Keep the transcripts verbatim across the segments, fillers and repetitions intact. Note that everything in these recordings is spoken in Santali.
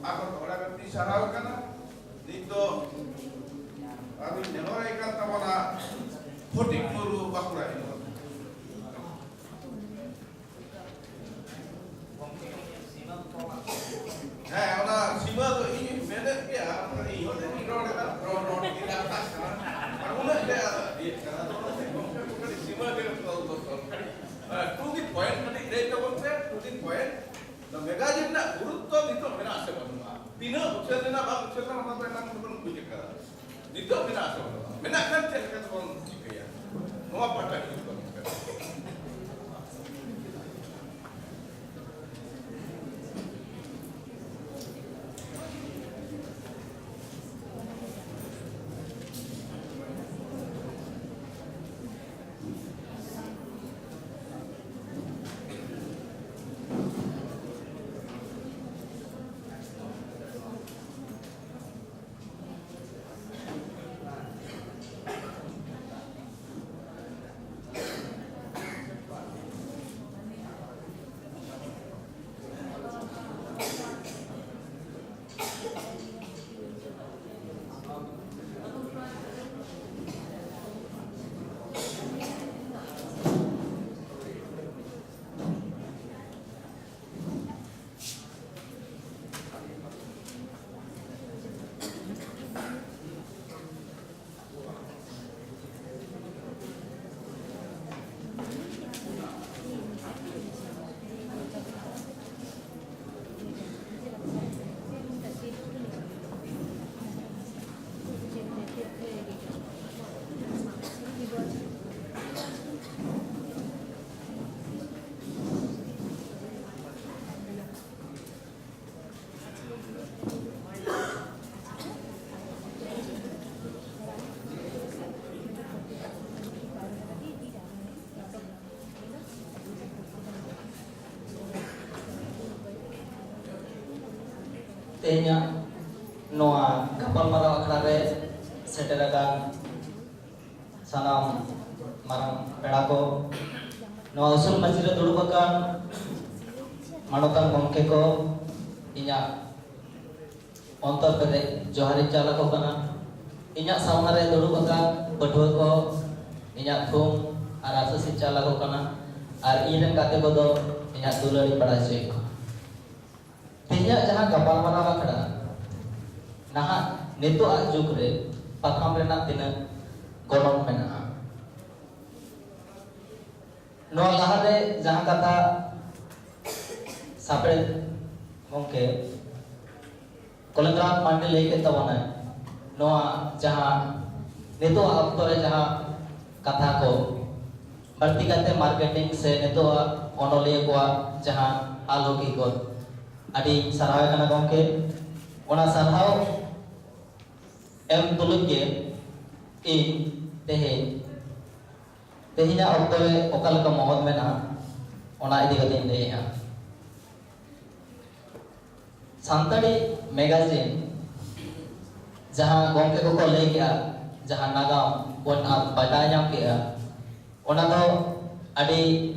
ᱟᱨ ᱛᱷᱚᱲᱟ ᱜᱟᱱ ᱛᱤᱧ ᱥᱟᱨᱦᱟᱣ ᱠᱟᱱᱟ᱾ ᱱᱤᱛ ᱫᱚ ᱟᱨᱤᱧ ᱱᱮᱦᱚᱨᱮ ᱠᱟᱱ ᱛᱟᱵᱚᱱᱟ ᱯᱷᱚᱴᱤᱠ ᱢᱩᱨᱢᱩ ᱵᱟᱸᱠᱩᱲᱟ ᱤᱭᱩᱱᱤᱵᱷᱟᱨᱥᱤᱴᱤ᱾ ᱦᱮᱸ, ᱚᱱᱟ ᱥᱤᱢᱟᱹ ᱫᱚ ᱤᱧ ᱢᱮᱱᱮᱫ ᱜᱮᱭᱟ, ᱤᱧ ᱦᱚᱸ ᱤᱧ ᱨᱚᱲ ᱮᱫᱟ, ᱨᱚᱲ ᱨᱚᱲ ᱛᱮᱜᱮ ᱟᱛᱟᱜ ᱠᱟᱱᱟ᱾ ᱟᱨ ᱩᱱᱟᱹᱜ ᱜᱮ ᱤᱭᱟᱹᱜ ᱠᱟᱱᱟ᱾ ᱟᱫᱚ ᱚᱱᱟᱛᱮ ᱜᱚᱢᱠᱮ ᱠᱚ ᱠᱟᱹᱴᱤᱡ ᱥᱤᱢᱟᱹ ᱜᱮ ᱫᱚᱨᱠᱟᱨ᱾ ᱴᱩ ᱫᱤ ᱯᱚᱭᱮᱱᱴ ᱠᱟᱹᱴᱤᱡ ᱞᱟᱹᱭ ᱛᱟᱵᱚᱱ ᱯᱮ, ᱴᱩ ᱫᱤ ᱯᱚᱭᱮᱱᱴ᱾ ᱢᱮᱜᱟᱡᱤᱱ ᱨᱮᱱᱟᱜ ᱜᱩᱨᱩᱛᱛᱚ ᱱᱤᱛᱚᱜ ᱢᱮᱱᱟᱜ ᱟᱥᱮ ᱵᱟᱹᱱᱩᱜᱼᱟ? ᱛᱤᱱᱟᱹᱜ ᱩᱪᱷᱟᱹᱱ ᱞᱮᱱᱟ, ᱵᱟᱝ ᱩᱪᱷᱟᱹᱱ ᱞᱮᱱᱟ, ᱚᱱᱟ ᱫᱚ ᱮᱱᱟᱝ ᱵᱚᱱ ᱵᱩᱡᱽ ᱟᱠᱟᱫᱟ᱾ ᱱᱤᱛᱚᱜ ᱢᱮᱱᱟᱜ ᱟᱥᱮ ᱵᱟᱹᱱᱩᱜᱼᱟ? ᱢᱮᱱᱟᱜ ᱠᱷᱟᱱ ᱪᱮᱫ ᱞᱮᱠᱟ ᱛᱮᱵᱚᱱ ᱪᱤᱠᱟᱹᱭᱟ? ᱱᱚᱣᱟ ᱯᱟᱦᱴᱟ ᱦᱤᱡᱩᱜ ᱛᱟᱵᱚᱱ ᱯᱮ᱾ ᱛᱮᱦᱮᱧᱟᱜ ᱱᱚᱣᱟ ᱜᱟᱯᱟᱞᱢᱟᱨᱟᱣ ᱟᱠᱷᱲᱟ ᱨᱮ ᱥᱮᱴᱮᱨ ᱟᱠᱟᱱ ᱥᱟᱱᱟᱢ ᱢᱟᱨᱟᱝ ᱯᱮᱲᱟ ᱠᱚ, ᱱᱚᱣᱟ ᱩᱥᱩᱞ ᱢᱟᱹᱪᱤ ᱨᱮ ᱫᱩᱲᱩᱵ ᱟᱠᱟᱱ ᱢᱟᱱᱚᱛᱟᱱ ᱜᱚᱢᱠᱮ ᱠᱚ, ᱤᱧᱟᱹᱜ ᱚᱱᱛᱚᱨ ᱯᱮᱨᱮᱡ ᱡᱚᱦᱟᱨᱤᱧ ᱪᱟᱞ ᱟᱠᱚ ᱠᱟᱱᱟ᱾ ᱤᱧᱟᱹᱜ ᱥᱟᱢᱱᱟ ᱨᱮ ᱫᱩᱲᱩᱵ ᱟᱠᱟᱱ ᱯᱟᱹᱴᱷᱩᱣᱟᱹ ᱠᱚ ᱤᱧᱟᱹᱜ ᱛᱷᱩᱢ ᱟᱨ ᱟᱥᱤᱥᱤᱧ ᱪᱟᱞ ᱟᱠᱚ ᱠᱟᱱᱟ᱾ ᱟᱨ ᱤᱧ ᱨᱮᱱ ᱜᱟᱛᱮ ᱠᱚᱫᱚ ᱤᱧᱟᱹᱜ ᱫᱩᱞᱟᱹᱲᱤᱧ ᱵᱟᱲᱟᱭ ᱦᱚᱪᱚᱭᱮᱫ ᱠᱚᱣᱟ᱾ ᱛᱮᱦᱮᱧᱟᱜ ᱡᱟᱦᱟᱸ ᱜᱟᱯᱟᱞᱢᱟᱨᱟᱣ ᱟᱠᱷᱲᱟ, ᱱᱟᱦᱟᱜ ᱱᱤᱛᱚᱜᱟᱜ ᱡᱩᱜᱽ ᱨᱮ ᱯᱟᱛᱷᱟᱢ ᱨᱮᱱᱟᱜ ᱛᱤᱱᱟᱹᱜ ᱜᱚᱱᱚᱝ ᱢᱮᱱᱟᱜᱼᱟ, ᱱᱚᱣᱟ ᱞᱟᱦᱟᱨᱮ ᱡᱟᱦᱟᱸ ᱠᱟᱛᱷᱟ ᱥᱟᱯᱲᱮᱫ ᱜᱚᱢᱠᱮ ᱠᱚᱞᱮᱱᱫᱨᱟᱢ ᱢᱟᱱᱰᱤ ᱞᱟᱹᱭ ᱠᱮᱫ ᱛᱟᱵᱚᱱᱟᱭ, ᱱᱚᱣᱟ ᱡᱟᱦᱟᱸ ᱱᱤᱛᱚᱜ ᱚᱠᱛᱚ ᱨᱮ ᱡᱟᱦᱟᱸ ᱠᱟᱛᱷᱟ ᱠᱚ ᱵᱟᱹᱲᱛᱤ ᱠᱟᱛᱮ ᱢᱟᱨᱠᱮᱴᱤᱝ ᱥᱮ ᱱᱤᱛᱚᱜ ᱚᱱᱚᱞᱤᱭᱟᱹ ᱠᱚᱣᱟᱜ ᱡᱟᱦᱟᱸ ᱦᱟᱞ ᱦᱚᱠᱤᱠᱚᱛ, ᱟᱹᱰᱤ ᱥᱟᱨᱦᱟᱣ ᱠᱟᱱᱟ ᱜᱚᱢᱠᱮ᱾ ᱚᱱᱟ ᱥᱟᱨᱦᱟᱣ ᱮᱢ ᱛᱩᱞᱩᱡ ᱜᱮ ᱤᱧ ᱛᱮᱦᱮᱧ ᱛᱮᱦᱮᱧᱟᱜ ᱚᱠᱛᱚ ᱨᱮ ᱚᱠᱟ ᱞᱮᱠᱟ ᱢᱚᱦᱚᱛ ᱢᱮᱱᱟᱜᱼᱟ, ᱚᱱᱟ ᱤᱫᱤ ᱠᱟᱛᱮ ᱤᱧ ᱞᱟᱹᱭᱮᱜᱼᱟ᱾ ᱥᱟᱱᱛᱟᱲᱤ ᱢᱮᱜᱟᱡᱤᱱ ᱡᱟᱦᱟᱸ ᱜᱚᱢᱠᱮ ᱠᱚᱠᱚ ᱞᱟᱹᱭ ᱠᱮᱜᱼᱟ, ᱡᱟᱦᱟᱸ ᱱᱟᱜᱟᱢ ᱵᱚᱱ ᱟᱨ ᱵᱟᱰᱟᱭ ᱧᱟᱢ ᱠᱮᱜᱼᱟ, ᱚᱱᱟ ᱫᱚ ᱟᱹᱰᱤ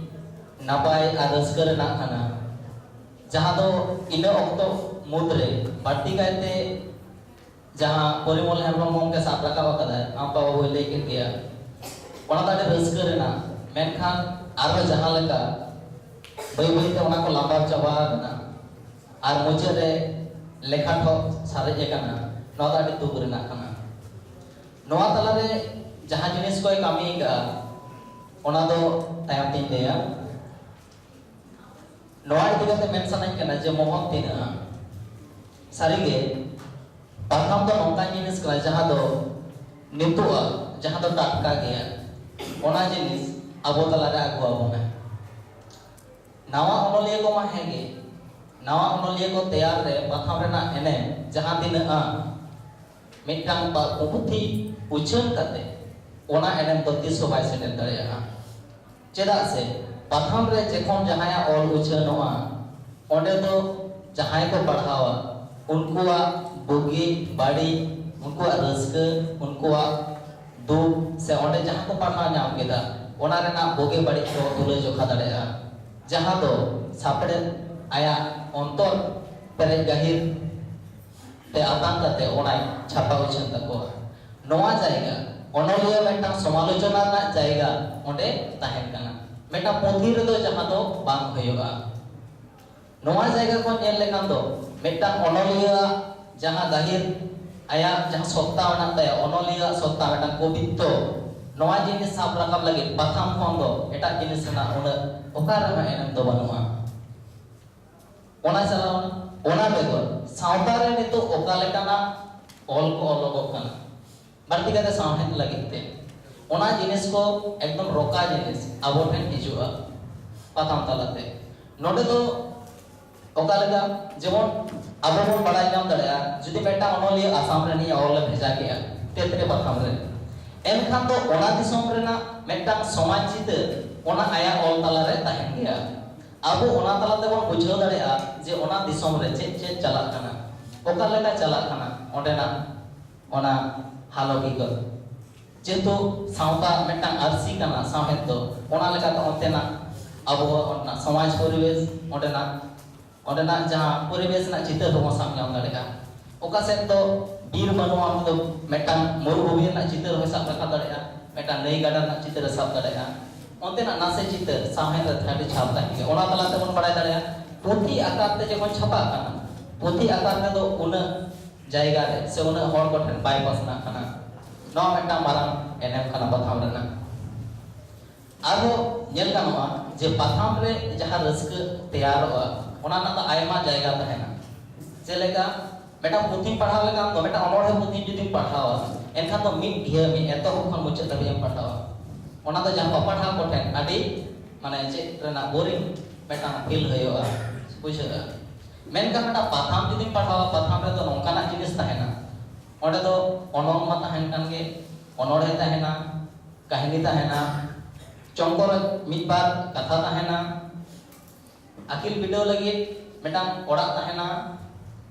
ᱱᱟᱯᱟᱭ ᱟᱨ ᱨᱟᱹᱥᱠᱟᱹ ᱨᱮᱱᱟᱜ ᱠᱟᱱᱟ, ᱡᱟᱦᱟᱸ ᱫᱚ ᱤᱱᱟᱹ ᱚᱠᱛᱚ ᱢᱩᱫᱽᱨᱮ ᱵᱟᱹᱲᱛᱤ ᱠᱟᱭᱛᱮ ᱡᱟᱦᱟᱸ ᱯᱚᱨᱤᱢᱚᱞ ᱦᱮᱢᱵᱨᱚᱢ ᱜᱚᱢᱠᱮ ᱥᱟᱵ ᱨᱟᱠᱟᱵ ᱟᱠᱟᱫᱟᱭ, ᱟᱢᱯᱟ ᱵᱟᱵᱩᱭ ᱞᱟᱹᱭ ᱠᱮᱫ ᱜᱮᱭᱟ, ᱚᱱᱟ ᱫᱚ ᱟᱹᱰᱤ ᱨᱟᱹᱥᱠᱟᱹ ᱨᱮᱱᱟᱜ᱾ ᱢᱮᱱᱠᱷᱟᱱ ᱟᱨᱦᱚᱸ ᱡᱟᱦᱟᱸ ᱞᱮᱠᱟ ᱵᱟᱹᱭ ᱵᱟᱹᱭᱛᱮ ᱚᱱᱟ ᱠᱚ ᱞᱟᱸᱵᱟᱣ ᱪᱟᱵᱟ ᱟᱠᱟᱱᱟ ᱟᱨ ᱢᱩᱪᱟᱹᱫ ᱨᱮ ᱞᱮᱠᱷᱟ ᱴᱷᱚᱠ ᱥᱟᱨᱮᱡ ᱟᱠᱟᱱᱟ, ᱱᱚᱣᱟ ᱫᱚ ᱟᱹᱰᱤ ᱫᱩᱠ ᱨᱮᱱᱟᱜ ᱠᱟᱱᱟ᱾ ᱱᱚᱣᱟ ᱛᱟᱞᱟᱨᱮ ᱡᱟᱦᱟᱸ ᱡᱤᱱᱤᱥ ᱠᱚᱭ ᱠᱟᱹᱢᱤ ᱟᱠᱟᱫᱼᱟ, ᱚᱱᱟ ᱫᱚ ᱛᱟᱭᱚᱢ ᱛᱤᱧ ᱞᱟᱹᱭᱟ᱾ ᱱᱚᱣᱟ ᱤᱫᱤ ᱠᱟᱛᱮ ᱢᱮᱱ ᱥᱟᱱᱟᱧ ᱠᱟᱱᱟ ᱡᱮ ᱢᱚᱦᱚᱛ ᱛᱤᱱᱟᱹᱜᱼᱟ᱾ ᱥᱟᱹᱨᱤᱜᱮ ᱯᱟᱛᱷᱟᱢ ᱫᱚ ᱱᱚᱝᱠᱟᱱ ᱡᱤᱱᱤᱥ ᱠᱟᱱᱟ ᱡᱟᱦᱟᱸ ᱫᱚ ᱱᱤᱛᱚᱜᱼᱟ, ᱡᱟᱦᱟᱸ ᱫᱚ ᱴᱟᱴᱠᱟ ᱜᱮᱭᱟ, ᱚᱱᱟ ᱡᱤᱱᱤᱥ ᱟᱵᱚ ᱛᱟᱞᱟᱨᱮ ᱟᱹᱜᱩ ᱟᱵᱚᱱᱟᱭ᱾ ᱱᱟᱣᱟ ᱚᱱᱚᱞᱤᱭᱟᱹ ᱠᱚᱢᱟ ᱦᱮᱸᱜᱮ, ᱱᱟᱣᱟ ᱚᱱᱚᱞᱤᱭᱟᱹ ᱠᱚ ᱛᱮᱭᱟᱨ ᱨᱮ ᱯᱟᱛᱷᱟᱢ ᱨᱮᱱᱟᱜ ᱮᱱᱮᱢ ᱡᱟᱦᱟᱸ ᱛᱤᱱᱟᱹᱜᱼᱟ, ᱢᱤᱫᱴᱟᱝ ᱯᱟ-, ᱯᱩᱛᱷᱤ ᱩᱪᱷᱟᱹᱱ ᱠᱟᱛᱮ ᱚᱱᱟ ᱮᱱᱮᱢ ᱫᱚ ᱛᱤᱥ ᱦᱚᱸ ᱵᱟᱭ ᱥᱮᱴᱮᱨ ᱫᱟᱲᱮᱭᱟᱜᱼᱟ᱾ ᱪᱮᱫᱟᱜ ᱥᱮ ᱯᱟᱛᱷᱟᱢ ᱨᱮ ᱡᱚᱠᱷᱚᱱ ᱡᱟᱦᱟᱸᱭᱟᱜ ᱚᱞ ᱩᱪᱷᱟᱹᱱᱚᱜᱼᱟ, ᱚᱸᱰᱮ ᱫᱚ ᱡᱟᱦᱟᱸᱭ ᱠᱚ ᱯᱟᱲᱦᱟᱣᱟ, ᱩᱱᱠᱩᱣᱟᱜ ᱵᱩᱜᱤ ᱵᱟᱹᱲᱤᱡ, ᱩᱱᱠᱩᱣᱟᱜ ᱨᱟᱹᱥᱠᱟᱹ, ᱩᱱᱠᱩᱣᱟᱜ ᱫᱩᱠ, ᱥᱮ ᱚᱸᱰᱮ ᱡᱟᱦᱟᱸ ᱠᱚ ᱯᱟᱲᱦᱟᱣ ᱧᱟᱢ ᱠᱮᱫᱟ, ᱚᱱᱟ ᱨᱮᱱᱟᱜ ᱵᱩᱜᱤ ᱵᱟᱹᱲᱤᱡ ᱠᱚ ᱛᱩᱞᱟᱹ ᱡᱚᱠᱷᱟ ᱫᱟᱲᱮᱭᱟᱜᱼᱟ, ᱡᱟᱦᱟᱸ ᱫᱚ ᱥᱟᱯᱲᱮᱫ ᱟᱭᱟᱜ ᱚᱱᱛᱚᱨ ᱯᱮᱨᱮᱡ ᱜᱟᱹᱦᱤᱨ ᱛᱮ ᱟᱛᱟᱝ ᱠᱟᱛᱮ ᱚᱱᱟᱭ ᱪᱷᱟᱯᱟ ᱩᱪᱷᱟᱹᱱ ᱛᱟᱠᱚᱣᱟ᱾ ᱱᱚᱣᱟ ᱡᱟᱭᱜᱟ, ᱚᱱᱚᱞᱤᱭᱟᱹ ᱢᱤᱫᱴᱟᱝ ᱥᱚᱢᱟᱞᱳᱪᱚᱱᱟ ᱨᱮᱱᱟᱜ ᱡᱟᱭᱜᱟ ᱚᱸᱰᱮ ᱛᱟᱦᱮᱱ ᱠᱟᱱᱟ᱾ ᱢᱤᱫᱴᱟᱝ ᱯᱩᱛᱷᱤ ᱨᱮᱫᱚ ᱡᱟᱦᱟᱸ ᱫᱚ ᱵᱟᱝ ᱦᱩᱭᱩᱜᱼᱟ᱾ ᱱᱚᱣᱟ ᱡᱟᱭᱜᱟ ᱠᱷᱚᱱ ᱧᱮᱞ ᱞᱮᱠᱷᱟᱱ ᱫᱚ ᱢᱤᱫᱴᱟᱝ ᱚᱱᱚᱞᱤᱭᱟᱹᱣᱟᱜ ᱡᱟᱦᱟᱸ ᱜᱟᱹᱦᱤᱨ ᱟᱭᱟᱜ ᱡᱟᱦᱟᱸ ᱥᱚᱛᱛᱟ ᱢᱮᱱᱟᱜ ᱛᱟᱭᱟ, ᱚᱱᱚᱞᱤᱭᱟᱹᱣᱟᱜ ᱥᱚᱛᱛᱟ, ᱢᱤᱫᱴᱟᱝ ᱠᱚᱵᱤᱛᱛᱚ, ᱱᱚᱣᱟ ᱡᱤᱱᱤᱥ ᱥᱟᱵ ᱨᱟᱠᱟᱵ ᱞᱟᱹᱜᱤᱫ ᱯᱟᱛᱷᱟᱢ ᱠᱷᱚᱱ ᱫᱚ ᱮᱴᱟᱜ ᱡᱤᱱᱤᱥ ᱨᱮᱱᱟᱜ ᱩᱱᱟᱹᱜ ᱚᱠᱟ ᱨᱮᱦᱚᱸ ᱮᱱᱮᱢ ᱫᱚ ᱵᱟᱹᱱᱩᱜᱼᱟ᱾ ᱚᱱᱟ ᱪᱟᱞᱟᱣᱱᱟ᱾ ᱚᱱᱟ ᱵᱮᱜᱚᱨ ᱥᱟᱶᱛᱟ ᱨᱮ ᱱᱤᱛᱚᱜ ᱚᱠᱟ ᱞᱮᱠᱟᱱᱟᱜ ᱚᱞ ᱠᱚ ᱚᱞᱚᱜᱚᱜ ᱠᱟᱱᱟ, ᱵᱟᱹᱲᱛᱤ ᱠᱟᱛᱮ ᱥᱟᱶᱦᱮᱫ ᱞᱟᱹᱜᱤᱫ ᱛᱮ, ᱚᱱᱟ ᱡᱤᱱᱤᱥ ᱠᱚ ᱮᱠᱫᱚᱢ ᱨᱚᱠᱟ ᱡᱤᱱᱤᱥ ᱟᱵᱚ ᱴᱷᱮᱱ ᱦᱤᱡᱩᱜᱼᱟ ᱯᱟᱛᱷᱟᱢ ᱛᱟᱞᱟᱛᱮ᱾ ᱱᱚᱰᱮ ᱫᱚ ᱚᱠᱟ ᱞᱮᱠᱟ, ᱡᱮᱢᱚᱱ ᱟᱵᱚ ᱵᱚᱱ ᱵᱟᱲᱟᱭ ᱧᱟᱢ ᱫᱟᱲᱮᱭᱟᱜᱼᱟ, ᱡᱩᱫᱤ ᱢᱤᱫᱴᱟᱝ ᱚᱱᱚᱞᱤᱭᱟᱹ ᱟᱥᱟᱢ ᱨᱮ ᱱᱤᱭᱟᱹ ᱚᱞ ᱮ ᱵᱷᱮᱡᱟ ᱠᱮᱜᱼᱟ ᱛᱮᱛᱨᱮ ᱯᱟᱛᱷᱟᱢ ᱨᱮ, ᱮᱱᱠᱷᱟᱱ ᱫᱚ ᱚᱱᱟ ᱫᱤᱥᱚᱢ ᱨᱮᱱᱟᱜ ᱢᱤᱫᱴᱟᱝ ᱥᱚᱢᱟᱡᱽ ᱪᱤᱛᱟᱹᱨ ᱚᱱᱟ ᱟᱭᱟᱜ ᱚᱞ ᱛᱟᱞᱟᱨᱮ ᱛᱟᱦᱮᱱ ᱜᱮᱭᱟ᱾ ᱟᱵᱚ ᱚᱱᱟ ᱛᱟᱞᱟ ᱛᱮᱵᱚᱱ ᱵᱩᱡᱷᱟᱹᱣ ᱫᱟᱲᱮᱭᱟᱜᱼᱟ ᱡᱮ ᱚᱱᱟ ᱫᱤᱥᱚᱢ ᱨᱮ ᱪᱮᱫ ᱪᱮᱫ ᱪᱟᱞᱟᱜ ᱠᱟᱱᱟ, ᱚᱠᱟ ᱞᱮᱠᱟ ᱪᱟᱞᱟᱜ ᱠᱟᱱᱟ ᱚᱸᱰᱮᱱᱟᱜ ᱚᱱᱟ ᱦᱟᱞᱚ ᱦᱤᱠᱚᱛ᱾ ᱡᱮᱦᱮᱛᱩ ᱥᱟᱶᱛᱟ ᱢᱤᱫᱴᱟᱝ ᱟᱹᱨᱥᱤ ᱠᱟᱱᱟ ᱥᱟᱶᱦᱮᱫ ᱫᱚ, ᱚᱱᱟ ᱞᱮᱠᱟᱛᱮ ᱚᱱᱛᱮᱱᱟᱜ ᱟᱵᱚᱣᱟᱜ ᱚᱱᱟ ᱥᱚᱢᱟᱡᱽ ᱯᱚᱨᱤᱵᱮᱥ, ᱚᱸᱰᱮᱱᱟᱜ, ᱚᱸᱰᱮᱱᱟᱜ ᱡᱟᱦᱟᱸ ᱯᱚᱨᱤᱵᱮᱥ ᱨᱮᱱᱟᱜ ᱪᱤᱛᱟᱹᱨ ᱦᱚᱸᱵᱚᱱ ᱥᱟᱵ ᱧᱟᱢ ᱫᱟᱲᱮᱭᱟᱜᱼᱟ᱾ ᱚᱠᱟ ᱥᱮᱫ ᱫᱚ ᱵᱤᱨ ᱵᱟᱹᱱᱩᱜᱼᱟ, ᱚᱱᱛᱮ ᱫᱚ ᱢᱤᱫᱴᱟᱝ ᱢᱚᱨᱩᱵᱷᱩᱢᱤ ᱨᱮᱱᱟᱜ ᱪᱤᱛᱟᱹᱨ ᱦᱚᱸᱭ ᱥᱟᱵ ᱨᱟᱠᱟᱵ ᱫᱟᱲᱮᱭᱟᱜᱼᱟ, ᱢᱤᱫᱴᱟᱝ ᱱᱟᱹᱭ ᱜᱟᱰᱟ ᱨᱮᱱᱟᱜ ᱪᱤᱛᱟᱹᱨ ᱮ ᱥᱟᱵ ᱫᱟᱲᱮᱭᱟᱜᱼᱟ᱾ ᱚᱱᱛᱮᱱᱟᱜ ᱱᱟᱥᱮ ᱪᱤᱛᱟᱹᱨ ᱥᱟᱶᱦᱮᱫ ᱨᱮ ᱟᱹᱰᱤ ᱪᱷᱟᱯ ᱛᱟᱦᱮᱱ ᱜᱮᱭᱟ᱾ ᱚᱱᱟ ᱛᱟᱞᱟ ᱛᱮᱵᱚᱱ ᱵᱟᱲᱟᱭ ᱫᱟᱲᱮᱭᱟᱜᱼᱟ ᱯᱩᱛᱷᱤ ᱟᱠᱟᱨ ᱛᱮ ᱡᱚᱠᱷᱚᱱ ᱪᱷᱟᱯᱟᱜ ᱠᱟᱱᱟ, ᱯᱩᱛᱷᱤ ᱟᱠᱟᱨ ᱛᱮᱫᱚ ᱩᱱᱟᱹᱜ ᱡᱟᱭᱜᱟ ᱨᱮ ᱥᱮ ᱩᱱᱟᱹᱜ ᱦᱚᱲ ᱠᱚᱴᱷᱮᱱ ᱵᱟᱭ ᱯᱟᱥᱱᱟᱜ ᱠᱟᱱᱟ᱾ ᱱᱚᱣᱟ ᱢᱤᱫᱴᱟᱝ ᱢᱟᱨᱟᱝ ᱮᱱᱮᱢ ᱠᱟᱱᱟ ᱯᱟᱛᱷᱟᱢ ᱨᱮᱱᱟᱜ᱾ ᱟᱨᱦᱚᱸ ᱧᱮᱞ ᱜᱟᱱᱚᱜᱼᱟ ᱡᱮ ᱯᱟᱛᱷᱟᱢ ᱨᱮ ᱡᱟᱦᱟᱸ ᱨᱟᱹᱥᱠᱟᱹ ᱛᱮᱭᱟᱨᱚᱜᱼᱟ, ᱚᱱᱟ ᱨᱮᱱᱟᱜ ᱫᱚ ᱟᱭᱢᱟ ᱡᱟᱭᱜᱟ ᱛᱟᱦᱮᱱᱟ᱾ ᱡᱮᱞᱮᱠᱟ ᱢᱤᱫᱴᱟᱝ ᱯᱩᱛᱷᱤᱢ ᱯᱟᱲᱦᱟᱣ ᱞᱮᱠᱷᱟᱱ ᱫᱚ, ᱢᱤᱫᱴᱟᱝ ᱚᱱᱚᱬᱦᱮ ᱯᱩᱛᱷᱤ ᱡᱩᱫᱤᱢ ᱯᱟᱲᱦᱟᱣᱟ, ᱮᱱᱠᱷᱟᱱ ᱫᱚ ᱢᱤᱫ ᱜᱷᱤᱭᱟᱹ ᱢᱤᱫ ᱮᱛᱚᱦᱚᱵ ᱠᱷᱚᱱ ᱢᱩᱪᱟᱹᱫ ᱫᱷᱟᱹᱵᱤᱡ ᱮᱢ ᱯᱟᱲᱦᱟᱣᱟ᱾ ᱚᱱᱟ ᱫᱚ ᱡᱟᱦᱟᱸ ᱯᱟᱯᱟᱴᱷᱟ ᱠᱚᱴᱷᱮᱱ ᱟᱹᱰᱤ, ᱢᱟᱱᱮ, ᱪᱮᱫ ᱨᱮᱱᱟᱜ ᱵᱳᱨᱤᱝ ᱢᱤᱫᱴᱟᱝ ᱯᱷᱤᱞ ᱦᱩᱭᱩᱜᱼᱟ, ᱵᱩᱡᱷᱟᱹᱜᱼᱟ᱾ ᱢᱮᱱᱠᱷᱟᱱ ᱢᱤᱫᱴᱟᱝ ᱯᱟᱛᱷᱟᱢ ᱡᱩᱫᱤᱢ ᱯᱟᱲᱦᱟᱣᱟ, ᱯᱟᱛᱷᱟᱢ ᱨᱮᱫᱚ ᱱᱚᱝᱠᱟᱱᱟᱜ ᱡᱤᱱᱤᱥ ᱛᱟᱦᱮᱱᱟ, ᱚᱸᱰᱮ ᱫᱚ ᱚᱱᱚᱞ ᱢᱟ ᱛᱟᱦᱮᱱ ᱠᱟᱱ ᱜᱮ, ᱚᱱᱚᱬᱦᱮ ᱛᱟᱦᱮᱱᱟ, ᱠᱟᱹᱦᱱᱤ ᱛᱟᱦᱮᱱᱟ, ᱪᱚᱝᱠᱚᱨ ᱢᱤᱫ ᱵᱟᱨ ᱠᱟᱛᱷᱟ ᱛᱟᱦᱮᱱᱟ, ᱟᱹᱠᱤᱞ ᱵᱤᱰᱟᱹᱣ ᱞᱟᱹᱜᱤᱫ ᱢᱤᱫᱴᱟᱝ ᱚᱲᱟᱜ ᱛᱟᱦᱮᱱᱟ,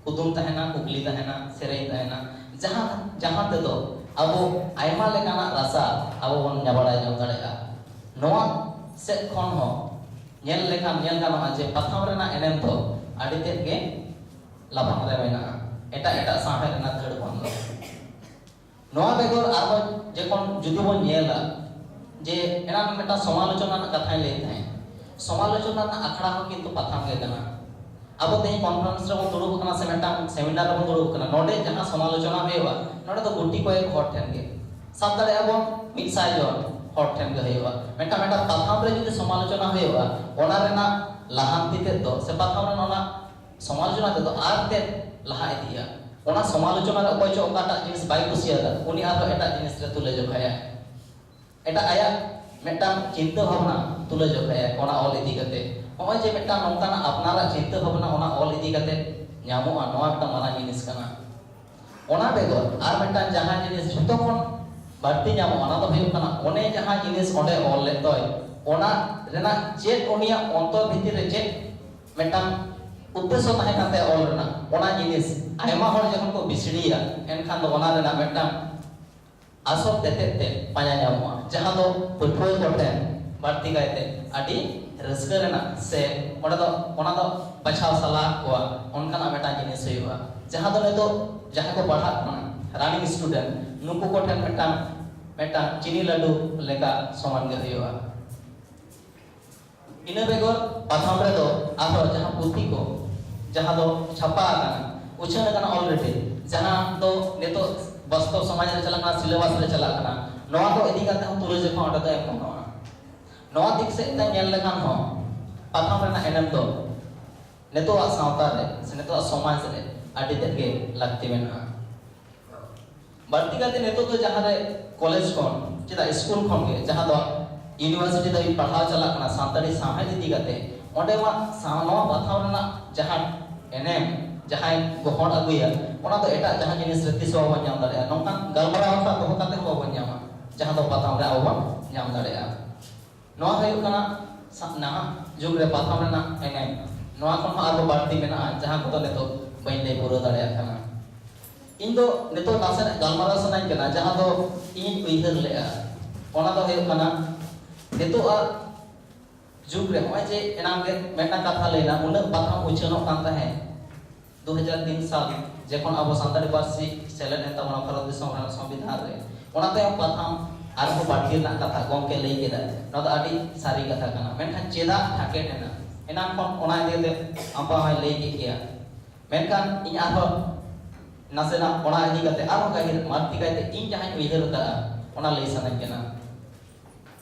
ᱠᱩᱫᱩᱢ ᱛᱟᱦᱮᱱᱟ, ᱠᱩᱠᱞᱤ ᱛᱟᱦᱮᱱᱟ, ᱥᱮᱨᱮᱧ ᱛᱟᱦᱮᱱᱟ, ᱡᱟᱦᱟᱸ, ᱡᱟᱦᱟᱸ ᱛᱮᱫᱚ ᱟᱵᱚ ᱟᱭᱢᱟ ᱞᱮᱠᱟᱱᱟᱜ ᱨᱟᱥᱟ ᱟᱵᱚ ᱵᱚᱱ ᱧᱟ-, ᱵᱟᱲᱟᱭ ᱧᱟᱢ ᱫᱟᱲᱮᱭᱟᱜᱼᱟ᱾ ᱱᱚᱣᱟ ᱥᱮᱫ ᱠᱷᱚᱱ ᱦᱚᱸ ᱧᱮᱞ ᱞᱮᱠᱷᱟᱱ ᱧᱮᱞ ᱜᱟᱱᱚᱜᱼᱟ ᱡᱮ ᱯᱟᱛᱷᱟᱢ ᱨᱮᱱᱟᱜ ᱮᱱᱮᱢ ᱫᱚ ᱟᱹᱰᱤ ᱛᱮᱫ ᱜᱮ ᱞᱟᱯᱷᱟᱝ ᱨᱮ ᱢᱮᱱᱟᱜᱼᱟ᱾ ᱮᱴᱟᱜ ᱮᱴᱟᱜ ᱥᱟᱶᱦᱮᱫ ᱨᱮᱱᱟᱜ ᱫᱷᱟᱹᱲ ᱠᱷᱚᱱ ᱫᱚ᱾ ᱱᱚᱣᱟ ᱵᱮᱜᱚᱨ ᱟᱨᱦᱚᱸ ᱡᱚᱠᱷᱚᱱ ᱡᱩᱫᱤ ᱵᱚᱱ ᱧᱮᱞᱟ, ᱡᱮ ᱮᱱᱟᱝ ᱢᱤᱫᱴᱟᱝ ᱥᱚᱢᱟᱞᱳᱪᱚᱱᱟ ᱨᱮᱱᱟᱜ ᱠᱟᱛᱷᱟᱧ ᱞᱟᱹᱭ ᱛᱟᱦᱮᱸᱫ, ᱥᱚᱢᱟᱞᱳᱪᱚᱱᱟ ᱨᱮᱱᱟᱜ ᱟᱠᱷᱲᱟ ᱦᱚᱸ ᱠᱤᱱᱛᱩ ᱯᱟᱛᱷᱟᱢ ᱜᱮ ᱠᱟᱱᱟ᱾ ᱟᱵᱚ ᱛᱮᱦᱮᱧ ᱠᱚᱱᱯᱷᱟᱨᱮᱱᱥ ᱨᱮᱵᱚᱱ ᱫᱩᱲᱩᱵ ᱟᱠᱟᱱᱟ ᱥᱮ ᱢᱤᱫᱴᱟᱝ ᱥᱮᱢᱤᱱᱟᱨ ᱨᱮᱵᱚᱱ ᱫᱩᱲᱩᱵ ᱟᱠᱟᱱᱟ, ᱱᱚᱰᱮ ᱡᱟᱦᱟᱸ ᱥᱚᱢᱟᱞᱳᱪᱚᱱᱟ ᱦᱩᱭᱩᱜᱼᱟ, ᱱᱚᱰᱮ ᱫᱚ ᱜᱩᱴᱤ ᱠᱚᱭᱮᱠ ᱦᱚᱲ ᱴᱷᱮᱱ ᱜᱮ᱾ ᱥᱟᱵ ᱫᱟᱲᱮᱭᱟᱜᱼᱟ ᱵᱚᱱ ᱢᱤᱫ ᱥᱟᱭ ᱡᱚᱱ ᱦᱚᱲ ᱴᱷᱮᱱ ᱜᱮ ᱦᱩᱭᱩᱜᱼᱟ᱾ ᱢᱤᱫᱴᱟᱝ ᱢᱤᱫᱴᱟᱝ ᱯᱟᱛᱷᱟᱢ ᱨᱮ ᱡᱩᱫᱤ ᱥᱚᱢᱟᱞᱳᱪᱚᱱᱟ ᱦᱩᱭᱩᱜᱼᱟ, ᱚᱱᱟ ᱨᱮᱱᱟᱜ ᱞᱟᱦᱟᱱᱛᱤ ᱛᱮᱫ ᱫᱚ ᱥᱮ ᱯᱟᱛᱷᱟᱢ ᱨᱮᱱᱟᱜ ᱚᱱᱟ ᱥᱚᱢᱟᱞᱳᱪᱚᱱᱟ ᱛᱮᱫᱚ ᱟᱨ ᱛᱮᱫ ᱞᱟᱦᱟ ᱤᱫᱤᱜᱼᱟ᱾ ᱚᱱᱟ ᱥᱚᱢᱟᱞᱳᱪᱚᱱᱟ ᱨᱮ ᱚᱠᱚᱭ ᱪᱚ ᱚᱠᱟᱴᱟᱜ ᱡᱤᱱᱤᱥ ᱵᱟᱭ ᱠᱩᱥᱤᱭᱟᱫᱟ, ᱩᱱᱤ ᱟᱨᱦᱚᱸ ᱮᱴᱟᱜ ᱡᱤᱱᱤᱥ ᱨᱮ ᱛᱩᱞᱟᱹ ᱡᱚᱠᱷᱟᱭᱟ᱾ ᱮᱴᱟᱜ ᱟᱭᱟᱜ ᱢᱤᱫᱴᱟᱝ ᱪᱤᱱᱛᱟᱹ ᱵᱷᱟᱵᱽᱱᱟ ᱛᱩᱞᱟᱹ ᱡᱚᱠᱷᱟᱭᱟ ᱚᱱᱟ ᱚᱞ ᱤᱫᱤ ᱠᱟᱛᱮ᱾ ᱱᱚᱜᱼᱚᱭ ᱡᱮ ᱢᱤᱫᱴᱟᱝ ᱱᱚᱝᱠᱟᱱᱟᱜ ᱟᱯᱱᱟᱨᱟᱜ ᱪᱤᱱᱛᱟᱹ ᱵᱷᱟᱵᱽᱱᱟ ᱚᱱᱟ ᱚᱞ ᱤᱫᱤ ᱠᱟᱛᱮ ᱧᱟᱢᱚᱜᱼᱟ, ᱱᱚᱣᱟ ᱢᱤᱫᱴᱟᱝ ᱢᱟᱨᱟᱝ ᱡᱤᱱᱤᱥ ᱠᱟᱱᱟ᱾ ᱚᱱᱟ ᱵᱮᱜᱚᱨ ᱟᱨ ᱢᱤᱫᱴᱟᱝ ᱡᱟᱦᱟᱸ ᱡᱤᱱᱤᱥ ᱡᱷᱚᱛᱚ ᱠᱷᱚᱱ ᱵᱟᱹᱲᱛᱤ ᱧᱟᱢᱚᱜᱼᱟ, ᱚᱱᱟ ᱫᱚ ᱦᱩᱭᱩᱜ ᱠᱟᱱᱟ ᱚᱱᱮ ᱡᱟᱦᱟᱸ ᱡᱤᱱᱤᱥ ᱚᱸᱰᱮ ᱚᱞ ᱞᱮᱫ ᱫᱚᱭ, ᱚᱱᱟ ᱨᱮᱱᱟᱜ ᱪᱮᱫ ᱩᱱᱤᱭᱟᱜ ᱚᱱᱛᱚᱨ ᱵᱷᱤᱛᱤᱨ ᱨᱮ ᱪᱮᱫ ᱢᱤᱫᱴᱟᱝ ᱩᱫᱽᱫᱮᱥᱥᱚ ᱛᱟᱦᱮᱸ ᱠᱟᱱ ᱛᱟᱭᱟ ᱚᱞ ᱨᱮᱱᱟᱜ, ᱚᱱᱟ ᱡᱤᱱᱤᱥ ᱟᱭᱢᱟ ᱦᱚᱲ ᱡᱚᱠᱷᱚᱱ ᱠᱚ ᱵᱤᱥᱲᱤᱭᱟ, ᱮᱱᱠᱷᱟᱱ ᱫᱚ ᱚᱱᱟ ᱨᱮᱱᱟᱜ ᱢᱤᱫᱴᱟᱝ ᱟᱥᱚᱞ ᱛᱮᱛᱮᱫ ᱛᱮ ᱯᱟᱸᱡᱟ ᱧᱟᱢᱚᱜᱼᱟ, ᱡᱟᱦᱟᱸ ᱫᱚ ᱯᱟᱹᱴᱷᱩᱣᱟᱹ ᱠᱚ ᱴᱷᱮᱱ ᱵᱟᱹᱲᱛᱤ ᱠᱟᱭᱛᱮ ᱟᱹᱰᱤ ᱨᱟᱹᱥᱠᱟᱹ ᱨᱮᱱᱟᱜ ᱥᱮ ᱚᱸᱰᱮ ᱫᱚ, ᱚᱱᱟ ᱫᱚ ᱵᱟᱪᱷᱟᱣ ᱥᱟᱞᱟ ᱠᱚᱣᱟ, ᱚᱱᱠᱟᱱᱟᱜ ᱢᱤᱫᱴᱟᱝ ᱡᱤᱱᱤᱥ ᱦᱩᱭᱩᱜᱼᱟ, ᱡᱟᱦᱟᱸ ᱫᱚ ᱱᱤᱛᱚᱜ ᱡᱟᱦᱟᱸᱭ ᱠᱚ ᱯᱟᱲᱦᱟᱜ ᱠᱟᱱᱟ, ᱨᱟᱱᱤᱝ ᱥᱴᱩᱰᱮᱱᱴ, ᱱᱩᱠᱩ ᱠᱚ ᱴᱷᱮᱱ ᱢᱤᱫᱴᱟᱝ, ᱢᱤᱫᱴᱟᱝ ᱪᱤᱱᱤ ᱞᱟᱹᱰᱩ ᱞᱮᱠᱟ ᱥᱚᱢᱟᱱ ᱜᱮ ᱦᱩᱭᱩᱜᱼᱟ᱾ ᱤᱱᱟᱹ ᱵᱮᱜᱚᱨ ᱯᱟᱛᱷᱟᱢ ᱨᱮᱫᱚ ᱟᱨᱦᱚᱸ ᱡᱟᱦᱟᱸ ᱯᱩᱛᱷᱤ ᱠᱚ, ᱡᱟᱦᱟᱸ ᱫᱚ ᱪᱷᱟᱯᱟ ᱟᱠᱟᱱᱟ, ᱩᱪᱷᱟᱹᱱ ᱟᱠᱟᱱᱟ already, ᱡᱟᱦᱟᱸ ᱫᱚ ᱱᱤᱛᱚᱜ ᱵᱟᱥᱛᱚᱵ ᱥᱚᱢᱟᱡᱽ ᱨᱮ ᱪᱟᱞᱟᱜ ᱠᱟᱱᱟ, syllabus ᱨᱮ ᱪᱟᱞᱟᱜ ᱠᱟᱱᱟ, ᱱᱚᱣᱟ ᱠᱚ ᱤᱫᱤ ᱠᱟᱛᱮ ᱦᱚᱸ ᱛᱩᱞᱟᱹ ᱡᱚᱠᱷᱟ ᱚᱸᱰᱮ ᱫᱚ ᱮᱢ ᱜᱟᱱᱚᱜᱼᱟ᱾ ᱱᱚᱣᱟ ᱫᱤᱠ ᱥᱮᱫ ᱛᱮ ᱧᱮᱞ ᱞᱮᱠᱷᱟᱱ ᱦᱚᱸ ᱯᱟᱛᱷᱟᱢ ᱨᱮᱱᱟᱜ ᱮᱱᱮᱢ ᱫᱚ ᱱᱤᱛᱚᱜᱟᱜ ᱥᱟᱶᱛᱟ ᱨᱮ ᱥᱮ ᱱᱤᱛᱚᱜᱟᱜ ᱥᱚᱢᱟᱡᱽ ᱨᱮ ᱟᱹᱰᱤ ᱛᱮᱫ ᱜᱮ ᱞᱟᱹᱠᱛᱤ ᱢᱮᱱᱟᱜᱼᱟ᱾ ᱵᱟᱹᱲᱛᱤ ᱠᱟᱭᱛᱮ ᱱᱤᱛᱚᱜ ᱫᱚ ᱡᱟᱦᱟᱸ ᱨᱮ ᱠᱚᱞᱮᱡᱽ ᱠᱷᱚᱱ, ᱪᱮᱫᱟᱜ ᱥᱠᱩᱞ ᱠᱷᱚᱱ ᱜᱮ, ᱡᱟᱦᱟᱸ ᱫᱚ ᱤᱭᱩᱱᱤᱵᱷᱟᱨᱥᱤᱴᱤ ᱫᱷᱟᱹᱵᱤᱡ ᱯᱟᱲᱦᱟᱣ ᱪᱟᱞᱟᱜ ᱠᱟᱱᱟ ᱥᱟᱱᱛᱟᱲᱤ ᱥᱟᱶᱦᱮᱫ ᱤᱫᱤ ᱠᱟᱛᱮ, ᱚᱸᱰᱮ ᱢᱟ ᱥᱟᱶ-, ᱱᱚᱣᱟ ᱯᱟᱛᱷᱟᱢ ᱨᱮᱱᱟᱜ ᱡᱟᱦᱟᱸ ᱮᱱᱮᱢ ᱡᱟᱦᱟᱸᱭ ᱜᱚᱦᱚᱲ ᱟᱹᱜᱩᱭᱟ, ᱚᱱᱟ ᱫᱚ ᱮᱴᱟᱜ ᱡᱟᱦᱟᱸ ᱡᱤᱱᱤᱥ ᱨᱮ ᱛᱤᱥ ᱦᱚᱸ ᱵᱟᱵᱚᱱ ᱧᱟᱢ ᱫᱟᱲᱮᱭᱟᱜᱼᱟ᱾ ᱱᱚᱝᱠᱟᱱ ᱜᱟᱞᱢᱟᱨᱟᱣ ᱟᱠᱷᱲᱟ ᱫᱚᱦᱚ ᱠᱟᱛᱮ ᱦᱚᱸ ᱵᱟᱵᱚᱱ ᱧᱟᱢᱟ, ᱡᱟᱦᱟᱸ ᱫᱚ ᱯᱟᱛᱷᱟᱢ ᱨᱮ ᱟᱵᱚ ᱵᱚᱱ ᱧᱟᱢ ᱫᱟᱲᱮᱭᱟᱜᱼᱟ᱾ ᱱᱚᱣᱟ ᱦᱩᱭᱩᱜ ᱠᱟᱱᱟ ᱥᱟ-, ᱱᱟᱦᱟᱜ ᱡᱩᱜᱽ ᱨᱮ ᱯᱟᱛᱷᱟᱢ ᱨᱮᱱᱟᱜ ᱮᱱᱮᱢ᱾ ᱱᱚᱣᱟ ᱠᱷᱚᱱ ᱦᱚᱸ ᱟᱨᱦᱚᱸ ᱵᱟᱹᱲᱛᱤ ᱢᱮᱱᱟᱜᱼᱟ, ᱡᱟᱦᱟᱸ ᱠᱚᱫᱚ ᱱᱤᱛᱚᱜ ᱵᱟᱹᱧ ᱞᱟᱹᱭ ᱯᱩᱨᱟᱹᱣ ᱫᱟᱲᱮᱭᱟᱜ ᱠᱟᱱᱟ᱾ ᱤᱧ ᱫᱚ ᱱᱤᱛᱚᱜ ᱱᱟᱥᱮᱱᱟᱜ ᱜᱟᱞᱢᱟᱨᱟᱣ ᱥᱟᱱᱟᱧ ᱠᱟᱱᱟ, ᱡᱟᱦᱟᱸ ᱫᱚ ᱤᱧᱤᱧ ᱩᱭᱦᱟᱹᱨ ᱞᱮᱜᱼᱟ, ᱚᱱᱟ ᱫᱚ ᱦᱩᱭᱩᱜ ᱠᱟᱱᱟ ᱱᱤᱛᱚᱜᱟᱜ ᱡᱩᱜᱽ ᱨᱮ ᱱᱚᱜᱼᱚᱭ ᱡᱮ ᱮᱱᱟᱝ ᱨᱮ ᱢᱤᱫᱴᱟᱝ ᱠᱟᱛᱷᱟ ᱞᱟᱹᱭᱱᱟ, ᱩᱱᱟᱹᱜ ᱯᱟᱛᱷᱟᱢ ᱩᱪᱷᱟᱹᱱᱚᱜ ᱠᱟᱱ ᱛᱟᱦᱮᱸᱫ, ᱫᱩ ᱦᱟᱡᱟᱨ ᱛᱤᱱ ᱥᱟᱞ ᱡᱚᱠᱷᱚᱱ ᱟᱵᱚ ᱥᱟᱱᱛᱟᱲᱤ ᱯᱟᱹᱨᱥᱤ ᱥᱮᱞᱮᱫ ᱮᱱ ᱛᱟᱵᱚᱱᱟ ᱵᱷᱟᱨᱚᱛ ᱫᱤᱥᱚᱢ ᱨᱮᱱᱟᱜ ᱥᱚᱝᱵᱤᱫᱷᱟᱱ ᱨᱮ, ᱚᱱᱟ ᱛᱟᱭᱚᱢ ᱯᱟᱛᱷᱟᱢ ᱟᱨᱦᱚᱸ ᱵᱟᱹᱲᱛᱤ ᱨᱮᱱᱟᱜ ᱠᱟᱛᱷᱟ ᱜᱚᱢᱠᱮ ᱞᱟᱹᱭ ᱠᱮᱫᱟ᱾ ᱱᱚᱣᱟ ᱫᱚ ᱟᱹᱰᱤ ᱥᱟᱹᱨᱤ ᱠᱟᱛᱷᱟ ᱠᱟᱱᱟ, ᱢᱮᱱᱠᱷᱟᱱ ᱪᱮᱫᱟᱜ ᱛᱷᱟᱠᱮᱛ ᱮᱱᱟ? ᱮᱱᱟᱱ ᱠᱷᱚᱱ ᱚᱱᱟ ᱤᱫᱤ ᱠᱟᱛᱮ ᱟᱢᱯᱟ ᱦᱚᱸᱭ ᱞᱟᱹᱭ ᱠᱮᱫ ᱜᱮᱭᱟ, ᱢᱮᱱᱠᱷᱟᱱ ᱤᱧ ᱟᱨᱦᱚᱸ ᱱᱟᱥᱮᱱᱟᱜ ᱚᱱᱟ ᱤᱫᱤ ᱠᱟᱛᱮ ᱟᱨᱦᱚᱸ ᱜᱟᱹᱦᱤᱨ ᱵᱟᱹᱲᱛᱤ ᱠᱟᱭᱛᱮ ᱤᱧ ᱡᱟᱦᱟᱸᱧ ᱩᱭᱦᱟᱹᱨ ᱟᱠᱟᱫᱼᱟ, ᱚᱱᱟ ᱞᱟᱹᱭ ᱥᱟᱱᱟᱧ ᱠᱟᱱᱟ᱾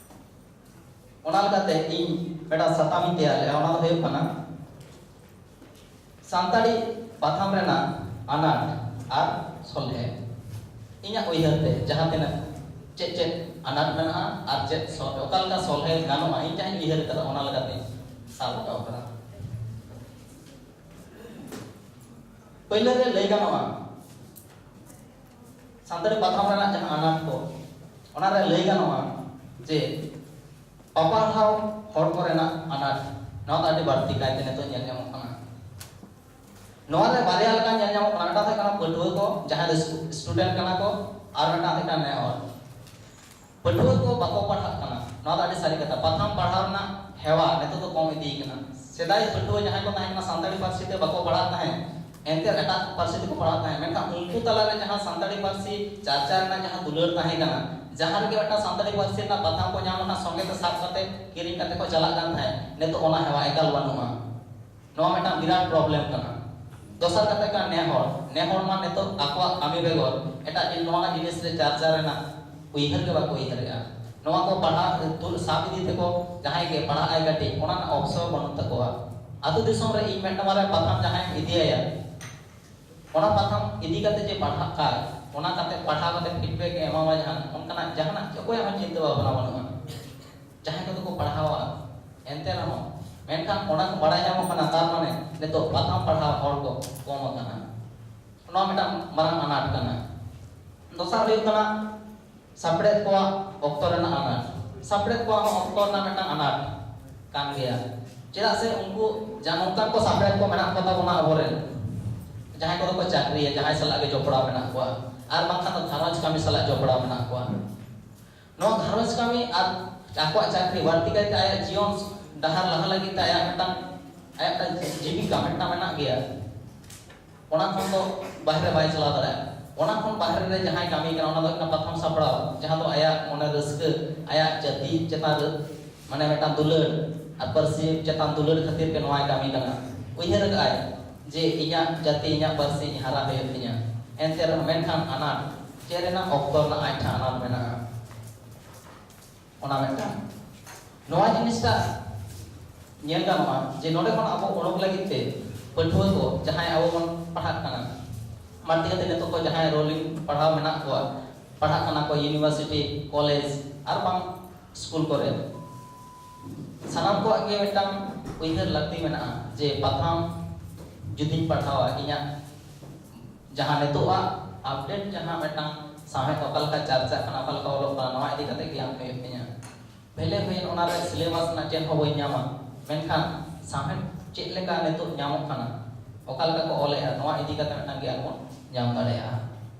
ᱚᱱᱟ ᱞᱮᱠᱟᱛᱮ ᱤᱧ ᱢᱤᱫᱴᱟᱝ ᱥᱟᱛᱟᱢ ᱤᱧ ᱛᱮᱭᱟᱨ ᱞᱮᱫᱼᱟ, ᱚᱱᱟ ᱫᱚ ᱦᱩᱭᱩᱜ ᱠᱟᱱᱟ ᱥᱟᱱᱛᱟᱲᱤ ᱯᱟᱛᱷᱟᱢ ᱨᱮᱱᱟᱜ ᱟᱱᱟᱴ ᱟᱨ ᱥᱚᱞᱦᱮ᱾ ᱤᱧᱟᱹᱜ ᱩᱭᱦᱟᱹᱨ ᱛᱮ ᱡᱟᱦᱟᱸ ᱛᱤᱱᱟᱹᱜ ᱪᱮᱫ ᱪᱮᱫ ᱟᱱᱟᱴ ᱢᱮᱱᱟᱜᱼᱟ ᱟᱨ ᱪᱮᱫ ᱥᱚᱞᱦᱮ, ᱚᱠᱟ ᱞᱮᱠᱟ ᱥᱚᱞᱦᱮ ᱜᱟᱱᱚᱜᱼᱟ, ᱤᱧ ᱡᱟᱦᱟᱸᱧ ᱩᱭᱦᱟᱹᱨ ᱟᱠᱟᱫᱟ, ᱚᱱᱟ ᱞᱮᱠᱟᱛᱮᱧ ᱥᱟᱵ ᱨᱟᱠᱟᱵ ᱟᱠᱟᱫᱟ᱾ ᱯᱳᱭᱞᱳ ᱨᱮ ᱞᱟᱹᱭ ᱜᱟᱱᱚᱜᱼᱟ, ᱥᱟᱱᱛᱟᱲᱤ ᱯᱟᱛᱷᱟᱢ ᱨᱮᱱᱟᱜ ᱡᱟᱦᱟᱸ ᱟᱱᱟᱴ ᱠᱚ, ᱚᱱᱟᱨᱮ ᱞᱟᱹᱭ ᱜᱟᱱᱚᱜᱼᱟ ᱡᱮ ᱯᱟᱯᱟᱲᱦᱟᱣ ᱦᱚᱲ ᱠᱚᱨᱮᱱᱟᱜ ᱟᱱᱟᱴ, ᱱᱚᱣᱟ ᱫᱚ ᱟᱹᱰᱤ ᱵᱟᱹᱲᱛᱤ ᱠᱟᱭᱛᱮ ᱱᱤᱛᱚᱜ ᱧᱮᱞ ᱧᱟᱢᱚᱜ ᱠᱟᱱᱟ᱾ ᱱᱚᱣᱟ ᱨᱮ ᱵᱟᱨᱭᱟ ᱞᱮᱠᱟ ᱧᱮᱞ ᱧᱟᱢᱚᱜ ᱠᱟᱱᱟ, ᱢᱤᱫᱴᱟᱝ ᱦᱩᱭᱩᱜ ᱠᱟᱱᱟ ᱯᱟᱹᱴᱷᱩᱣᱟᱹ ᱠᱚ, ᱡᱟᱦᱟᱸᱭ ᱫᱚ ᱥᱴᱩ-, ᱥᱴᱩᱰᱮᱱᱴ ᱠᱟᱱᱟ ᱠᱚ, ᱟᱨ ᱢᱤᱫᱴᱟᱝ ᱦᱩᱭᱩᱜ ᱠᱟᱱᱟ ᱱᱮ ᱦᱚᱲ᱾ ᱯᱟᱹᱴᱷᱩᱣᱟᱹ ᱠᱚ ᱵᱟᱠᱚ ᱯᱟᱲᱦᱟᱜ ᱠᱟᱱᱟ, ᱱᱚᱣᱟ ᱫᱚ ᱟᱹᱰᱤ ᱥᱟᱹᱨᱤ ᱠᱟᱛᱷᱟ᱾ ᱯᱟᱛᱷᱟᱢ ᱯᱟᱲᱦᱟᱣ ᱨᱮᱱᱟᱜ ᱦᱮᱣᱟ ᱱᱤᱛᱚᱜ ᱫᱚ ᱠᱚᱢ ᱤᱫᱤ ᱠᱟᱱᱟ᱾ ᱥᱮᱫᱟᱭ ᱯᱟᱹᱴᱷᱩᱣᱟᱹ ᱡᱟᱦᱟᱸᱭ ᱠᱚ ᱛᱟᱦᱮᱸ ᱠᱟᱱᱟ, ᱥᱟᱱᱛᱟᱲᱤ ᱯᱟᱹᱨᱥᱤ ᱛᱮ ᱵᱟᱠᱚ ᱯᱟᱲᱦᱟᱜ ᱛᱟᱦᱮᱸᱫ, ᱮᱱᱛᱮ ᱮᱴᱟᱜ ᱯᱟᱹᱨᱥᱤ ᱛᱮᱠᱚ ᱯᱟᱲᱦᱟᱜ ᱛᱟᱦᱮᱸᱫ, ᱢᱮᱱᱠᱷᱟᱱ ᱩᱱᱠᱩ ᱛᱟᱞᱟᱨᱮ ᱡᱟᱦᱟᱸ ᱥᱟᱱᱛᱟᱲᱤ ᱯᱟᱹᱨᱥᱤ ᱪᱟᱨᱪᱟ ᱨᱮᱱᱟᱜ ᱡᱟᱦᱟᱸ ᱫᱩᱞᱟᱹᱲ ᱛᱟᱦᱮᱸ ᱠᱟᱱᱟ, ᱡᱟᱦᱟᱸ ᱨᱮᱜᱮ ᱢᱤᱫᱴᱟᱝ ᱥᱟᱱᱛᱟᱲᱤ ᱯᱟᱹᱨᱥᱤ ᱨᱮᱱᱟᱜ ᱯᱟᱛᱷᱟᱢ ᱠᱚ ᱧᱟᱢ ᱞᱮᱠᱷᱟᱱ ᱥᱚᱸᱜᱮ ᱛᱮ ᱥᱟᱵ ᱠᱟᱛᱮ ᱠᱤᱨᱤᱧ ᱠᱟᱛᱮ ᱠᱚ ᱪᱟᱞᱟᱜ ᱠᱟᱱ ᱛᱟᱦᱮᱸᱫ, ᱱᱤᱛᱚᱜ ᱚᱱᱟ ᱦᱮᱣᱟ ᱮᱠᱟᱞ ᱵᱟᱹᱱᱩᱜᱼᱟ᱾ ᱱᱚᱣᱟ ᱢᱤᱫᱴᱟᱝ ᱵᱤᱨᱟᱴ ᱯᱨᱚᱵᱞᱮᱢ ᱠᱟᱱᱟ᱾ ᱫᱚᱥᱟᱨ ᱠᱟᱛᱷᱟ ᱠᱟᱱᱟ ᱱᱮ ᱦᱚᱲ᱾ ᱱᱮ ᱦᱚᱲ ᱢᱟ ᱱᱤᱛᱚᱜ ᱟᱠᱚᱣᱟᱜ ᱠᱟᱹᱢᱤ ᱵᱮᱜᱚᱨ ᱮᱴᱟᱜ ᱡᱤᱱ-, ᱱᱚᱣᱟ ᱡᱤᱱᱤᱥ ᱨᱮ ᱪᱟᱨᱪᱟ ᱨᱮᱱᱟᱜ ᱩᱭᱦᱟᱹᱨ ᱜᱮ ᱵᱟᱠᱚ ᱩᱭᱦᱟᱹᱨᱮᱜᱼᱟ᱾ ᱱᱚᱣᱟ ᱠᱚ ᱯᱟᱲᱦᱟᱜ ᱛᱩᱞ ᱥᱟᱵ ᱤᱫᱤ ᱛᱮᱠᱚ, ᱡᱟᱦᱟᱸᱭ ᱜᱮ ᱯᱟᱲᱦᱟᱜ ᱟᱭ ᱠᱟᱹᱴᱤᱡ, ᱚᱱᱟ ᱨᱮᱱᱟᱜ ᱚᱯᱥᱚᱨ ᱵᱟᱹᱱᱩᱜ ᱛᱟᱠᱚᱣᱟ᱾ ᱟᱹᱛᱩ ᱫᱤᱥᱚᱢ ᱨᱮ ᱤᱧ ᱢᱤᱫᱴᱟᱝ ᱵᱟᱨᱭᱟ ᱯᱟᱛᱷᱟᱢ ᱡᱟᱦᱟᱸᱭ ᱤᱫᱤᱭᱟᱭᱟ, ᱚᱱᱟ ᱯᱟᱛᱷᱟᱢ ᱤᱫᱤ ᱠᱟᱛᱮ ᱡᱮ ᱯᱟᱲᱦᱟᱜ ᱠᱟᱭ, ᱚᱱᱟ ᱠᱟᱛᱮ ᱯᱟᱲᱦᱟᱣ ᱠᱟᱛᱮ ᱯᱷᱤᱰᱵᱮᱠ ᱮ ᱮᱢᱟᱢᱟ, ᱡᱟᱦᱟᱱᱟᱜ ᱚᱱᱠᱟᱱᱟᱜ ᱡᱟᱦᱟᱱᱟᱜ ᱚᱠᱚᱭᱟᱜ ᱦᱚᱸ ᱪᱤᱱᱛᱟᱹ ᱵᱷᱟᱵᱽᱱᱟ ᱵᱟᱹᱱᱩᱜᱼᱟ᱾ ᱡᱟᱦᱟᱸᱭ ᱠᱚᱫᱚ ᱠᱚ ᱯᱟᱲᱦᱟᱣᱟ, ᱮᱱᱛᱮ ᱨᱮᱦᱚᱸ, ᱢᱮᱱᱠᱷᱟᱱ ᱚᱱᱟ ᱠᱚ ᱵᱟᱲᱟᱭ ᱧᱟᱢᱚᱜ ᱠᱟᱱᱟ, ᱛᱟᱨ ᱢᱟᱱᱮ ᱱᱤᱛᱚᱜ ᱯᱟᱛᱷᱟᱢ ᱯᱟᱲᱦᱟᱣ ᱦᱚᱲ ᱠᱚ ᱠᱚᱢ ᱟᱠᱟᱱᱟ᱾ ᱱᱚᱣᱟ ᱢᱤᱫᱴᱟᱝ ᱢᱟᱨᱟᱝ ᱟᱱᱟᱴ ᱠᱟᱱᱟ᱾ ᱫᱚᱥᱟᱨ ᱦᱩᱭᱩᱜ ᱠᱟᱱᱟ ᱥᱟᱯᱲᱮᱫ ᱠᱚᱣᱟᱜ ᱚᱠᱛᱚ ᱨᱮᱱᱟᱜ ᱟᱱᱟᱴ᱾ ᱥᱟᱯᱲᱮᱫ ᱠᱚᱣᱟᱜ ᱦᱚᱸ ᱚᱠᱛᱚ ᱨᱮᱱᱟᱜ ᱢᱤᱫᱴᱟᱝ ᱟᱱᱟᱴ ᱠᱟᱱ ᱜᱮᱭᱟ᱾ ᱪᱮᱫᱟᱜ ᱥᱮ ᱩᱱᱠᱩ ᱡᱟ-, ᱱᱚᱝᱠᱟᱱ ᱠᱚ ᱥᱟᱯᱲᱮᱫ ᱠᱚ ᱢᱮᱱᱟᱜ ᱠᱚ ᱛᱟᱵᱚᱱᱟ ᱟᱵᱚᱨᱮᱱ, ᱡᱟᱦᱟᱸᱭ ᱠᱚᱫᱚ ᱠᱚ ᱪᱟᱹᱠᱨᱤᱭᱟ, ᱡᱟᱦᱟᱸᱭ ᱥᱟᱞᱟᱜ ᱜᱮ ᱡᱚᱯᱲᱟᱣ ᱢᱮᱱᱟᱜ ᱠᱚᱣᱟ, ᱟᱨ ᱵᱟᱝᱠᱷᱟᱱ ᱫᱚ ᱜᱷᱟᱨᱚᱸᱡᱽ ᱠᱟᱹᱢᱤ ᱥᱟᱞᱟᱜ ᱡᱚᱯᱲᱟᱣ ᱢᱮᱱᱟᱜ ᱠᱚᱣᱟ᱾ ᱱᱚᱣᱟ ᱜᱷᱟᱨᱚᱸᱡᱽ ᱠᱟᱹᱢᱤ ᱟᱨ ᱟᱠᱚᱣᱟᱜ ᱪᱟᱹᱠᱨᱤ, ᱵᱟᱹᱲᱛᱤ ᱠᱟᱭᱛᱮ ᱟᱭᱟᱜ ᱡᱤᱭᱚᱱ ᱰᱟᱦᱟᱨ ᱞᱟᱦᱟ ᱞᱟᱹᱜᱤᱫ ᱛᱮ ᱟᱭᱟᱜ ᱢᱤᱫᱴᱟᱝ, ᱟᱭᱟᱜ ᱢᱤᱫᱴᱟᱝ ᱡᱤᱵᱤᱠᱟ ᱢᱤᱫᱴᱟᱝ ᱢᱮᱱᱟᱜ ᱜᱮᱭᱟ᱾ ᱚᱱᱟ ᱠᱷᱚᱱ ᱫᱚ ᱵᱟᱦᱨᱮ ᱵᱟᱭ ᱪᱟᱞᱟᱣ ᱫᱟᱲᱮᱭᱟᱜᱼᱟ᱾ ᱚᱱᱟ ᱠᱷᱚᱱ ᱵᱟᱦᱨᱮ ᱨᱮ ᱡᱟᱦᱟᱸᱭ ᱠᱟᱹᱢᱤ ᱠᱟᱱᱟ, ᱚᱱᱟ ᱫᱚ ᱦᱩᱭᱩᱜ ᱠᱟᱱᱟ ᱯᱟᱛᱷᱟᱢ ᱥᱟᱯᱲᱟᱣ, ᱡᱟᱦᱟᱸ ᱫᱚ ᱟᱭᱟᱜ ᱢᱚᱱᱮ ᱨᱟᱹᱥᱠᱟᱹ, ᱟᱭᱟᱜ ᱡᱟᱹᱛᱤ ᱪᱮᱛᱟᱱ ᱨᱮ ᱢᱟᱱᱮ ᱢᱤᱫᱴᱟᱝ ᱫᱩᱞᱟᱹᱲ ᱟᱨ ᱯᱟᱹᱨᱥᱤ ᱪᱮᱛᱟᱱ ᱫᱩᱞᱟᱹᱲ ᱠᱷᱟᱹᱛᱤᱨ ᱜᱮ ᱱᱚᱣᱟᱭ ᱠᱟᱹᱢᱤ ᱠᱟᱱᱟ᱾ ᱩᱭᱦᱟᱹᱨ ᱟᱠᱟᱫᱼᱟᱭ ᱡᱮ ᱤᱧᱟᱹᱜ ᱡᱟᱹᱛᱤ, ᱤᱧᱟᱹᱜ ᱯᱟᱹᱨᱥᱤ ᱤᱧ ᱦᱟᱨᱟ ᱦᱩᱭᱩᱜ ᱛᱤᱧᱟ᱾ ᱮᱱᱛᱮ ᱨᱮᱦᱚᱸ ᱢᱮᱱᱠᱷᱟᱱ ᱟᱱᱟᱴ ᱪᱮᱫ ᱨᱮᱱᱟᱜ ᱚᱠᱛᱚ ᱨᱮᱱᱟᱜ ᱟᱡ ᱴᱷᱮᱱ ᱟᱱᱟᱴ ᱢᱮᱱᱟᱜᱼᱟ᱾ ᱚᱱᱟ ᱢᱤᱫᱴᱟᱝ᱾ ᱱᱚᱣᱟ ᱡᱤᱱᱤᱥᱴᱟᱜ ᱧᱮᱞ ᱜᱟᱱᱚᱜᱼᱟ ᱡᱮ ᱱᱚᱰᱮ ᱠᱷᱚᱱ ᱟᱵᱚ ᱚᱰᱚᱠ ᱞᱟᱹᱜᱤᱫ ᱛᱮ ᱯᱟᱹᱴᱷᱩᱣᱟᱹ ᱠᱚ ᱡᱟᱦᱟᱸᱭ ᱟᱵᱚ ᱵᱚᱱ ᱯᱟᱲᱦᱟᱜ ᱠᱟᱱᱟ, ᱵᱟᱹᱲᱛᱤ ᱠᱟᱛᱮ ᱱᱤᱛᱚᱜ ᱠᱚ ᱡᱟᱦᱟᱸᱭ ᱨᱳᱞᱤᱝ ᱯᱟᱲᱦᱟᱣ ᱢᱮᱱᱟᱜ ᱠᱚᱣᱟ, ᱯᱟᱲᱦᱟᱜ ᱠᱟᱱᱟ ᱠᱚ ᱤᱭᱩᱱᱤᱵᱷᱟᱨᱥᱤᱴᱤ, ᱠᱚᱞᱮᱡᱽ ᱟᱨ ᱵᱟᱝ ᱥᱠᱩᱞ ᱠᱚᱨᱮ, ᱥᱟᱱᱟᱢ ᱠᱚᱣᱟᱜ ᱜᱮ ᱢᱤᱫᱴᱟᱝ ᱩᱭᱦᱟᱹᱨ ᱞᱟᱹᱠᱛᱤ ᱢᱮᱱᱟᱜᱼᱟ ᱡᱮ ᱯᱟᱛᱷᱟᱢ ᱡᱩᱫᱤᱧ ᱯᱟᱲᱦᱟᱣᱟ, ᱤᱧᱟᱹᱜ ᱡᱟᱦᱟᱸ ᱱᱤᱛᱚᱜᱟᱜ ᱟᱯᱰᱮᱴ, ᱡᱟᱦᱟᱸ ᱢᱤᱫᱴᱟᱝ ᱥᱟᱶᱦᱮᱫ ᱚᱠᱟ ᱞᱮᱠᱟ ᱪᱟᱨᱪᱟᱜ ᱠᱟᱱᱟ, ᱚᱠᱟ ᱞᱮᱠᱟ ᱚᱞᱚᱜ ᱠᱟᱱᱟ, ᱱᱚᱣᱟ ᱤᱫᱤ ᱠᱟᱛᱮ ᱜᱮᱭᱟᱱ ᱦᱩᱭᱩᱜ ᱛᱤᱧᱟ᱾ ᱵᱷᱮᱞᱮ ᱦᱩᱭᱮᱱ, ᱚᱱᱟ ᱨᱮ ᱥᱤᱞᱮᱵᱟᱥ ᱨᱮᱱᱟᱜ ᱪᱮᱫ ᱦᱚᱸ ᱵᱟᱹᱧ ᱧᱟᱢᱟ, ᱢᱮᱱᱠᱷᱟᱱ ᱥᱟᱶᱦᱮᱫ ᱪᱮᱫ ᱞᱮᱠᱟ ᱱᱤᱛᱚᱜ ᱧᱟᱢᱚᱜ ᱠᱟᱱᱟ, ᱚᱠᱟ ᱞᱮᱠᱟ ᱠᱚ ᱚᱞᱮᱜᱼᱟ, ᱱᱚᱣᱟ ᱤᱫᱤ ᱠᱟᱛᱮ ᱢᱤᱫᱴᱟᱝ ᱜᱮᱭᱟᱱ ᱵᱚᱱ ᱧᱟᱢ ᱫᱟᱲᱮᱭᱟᱜᱼᱟ᱾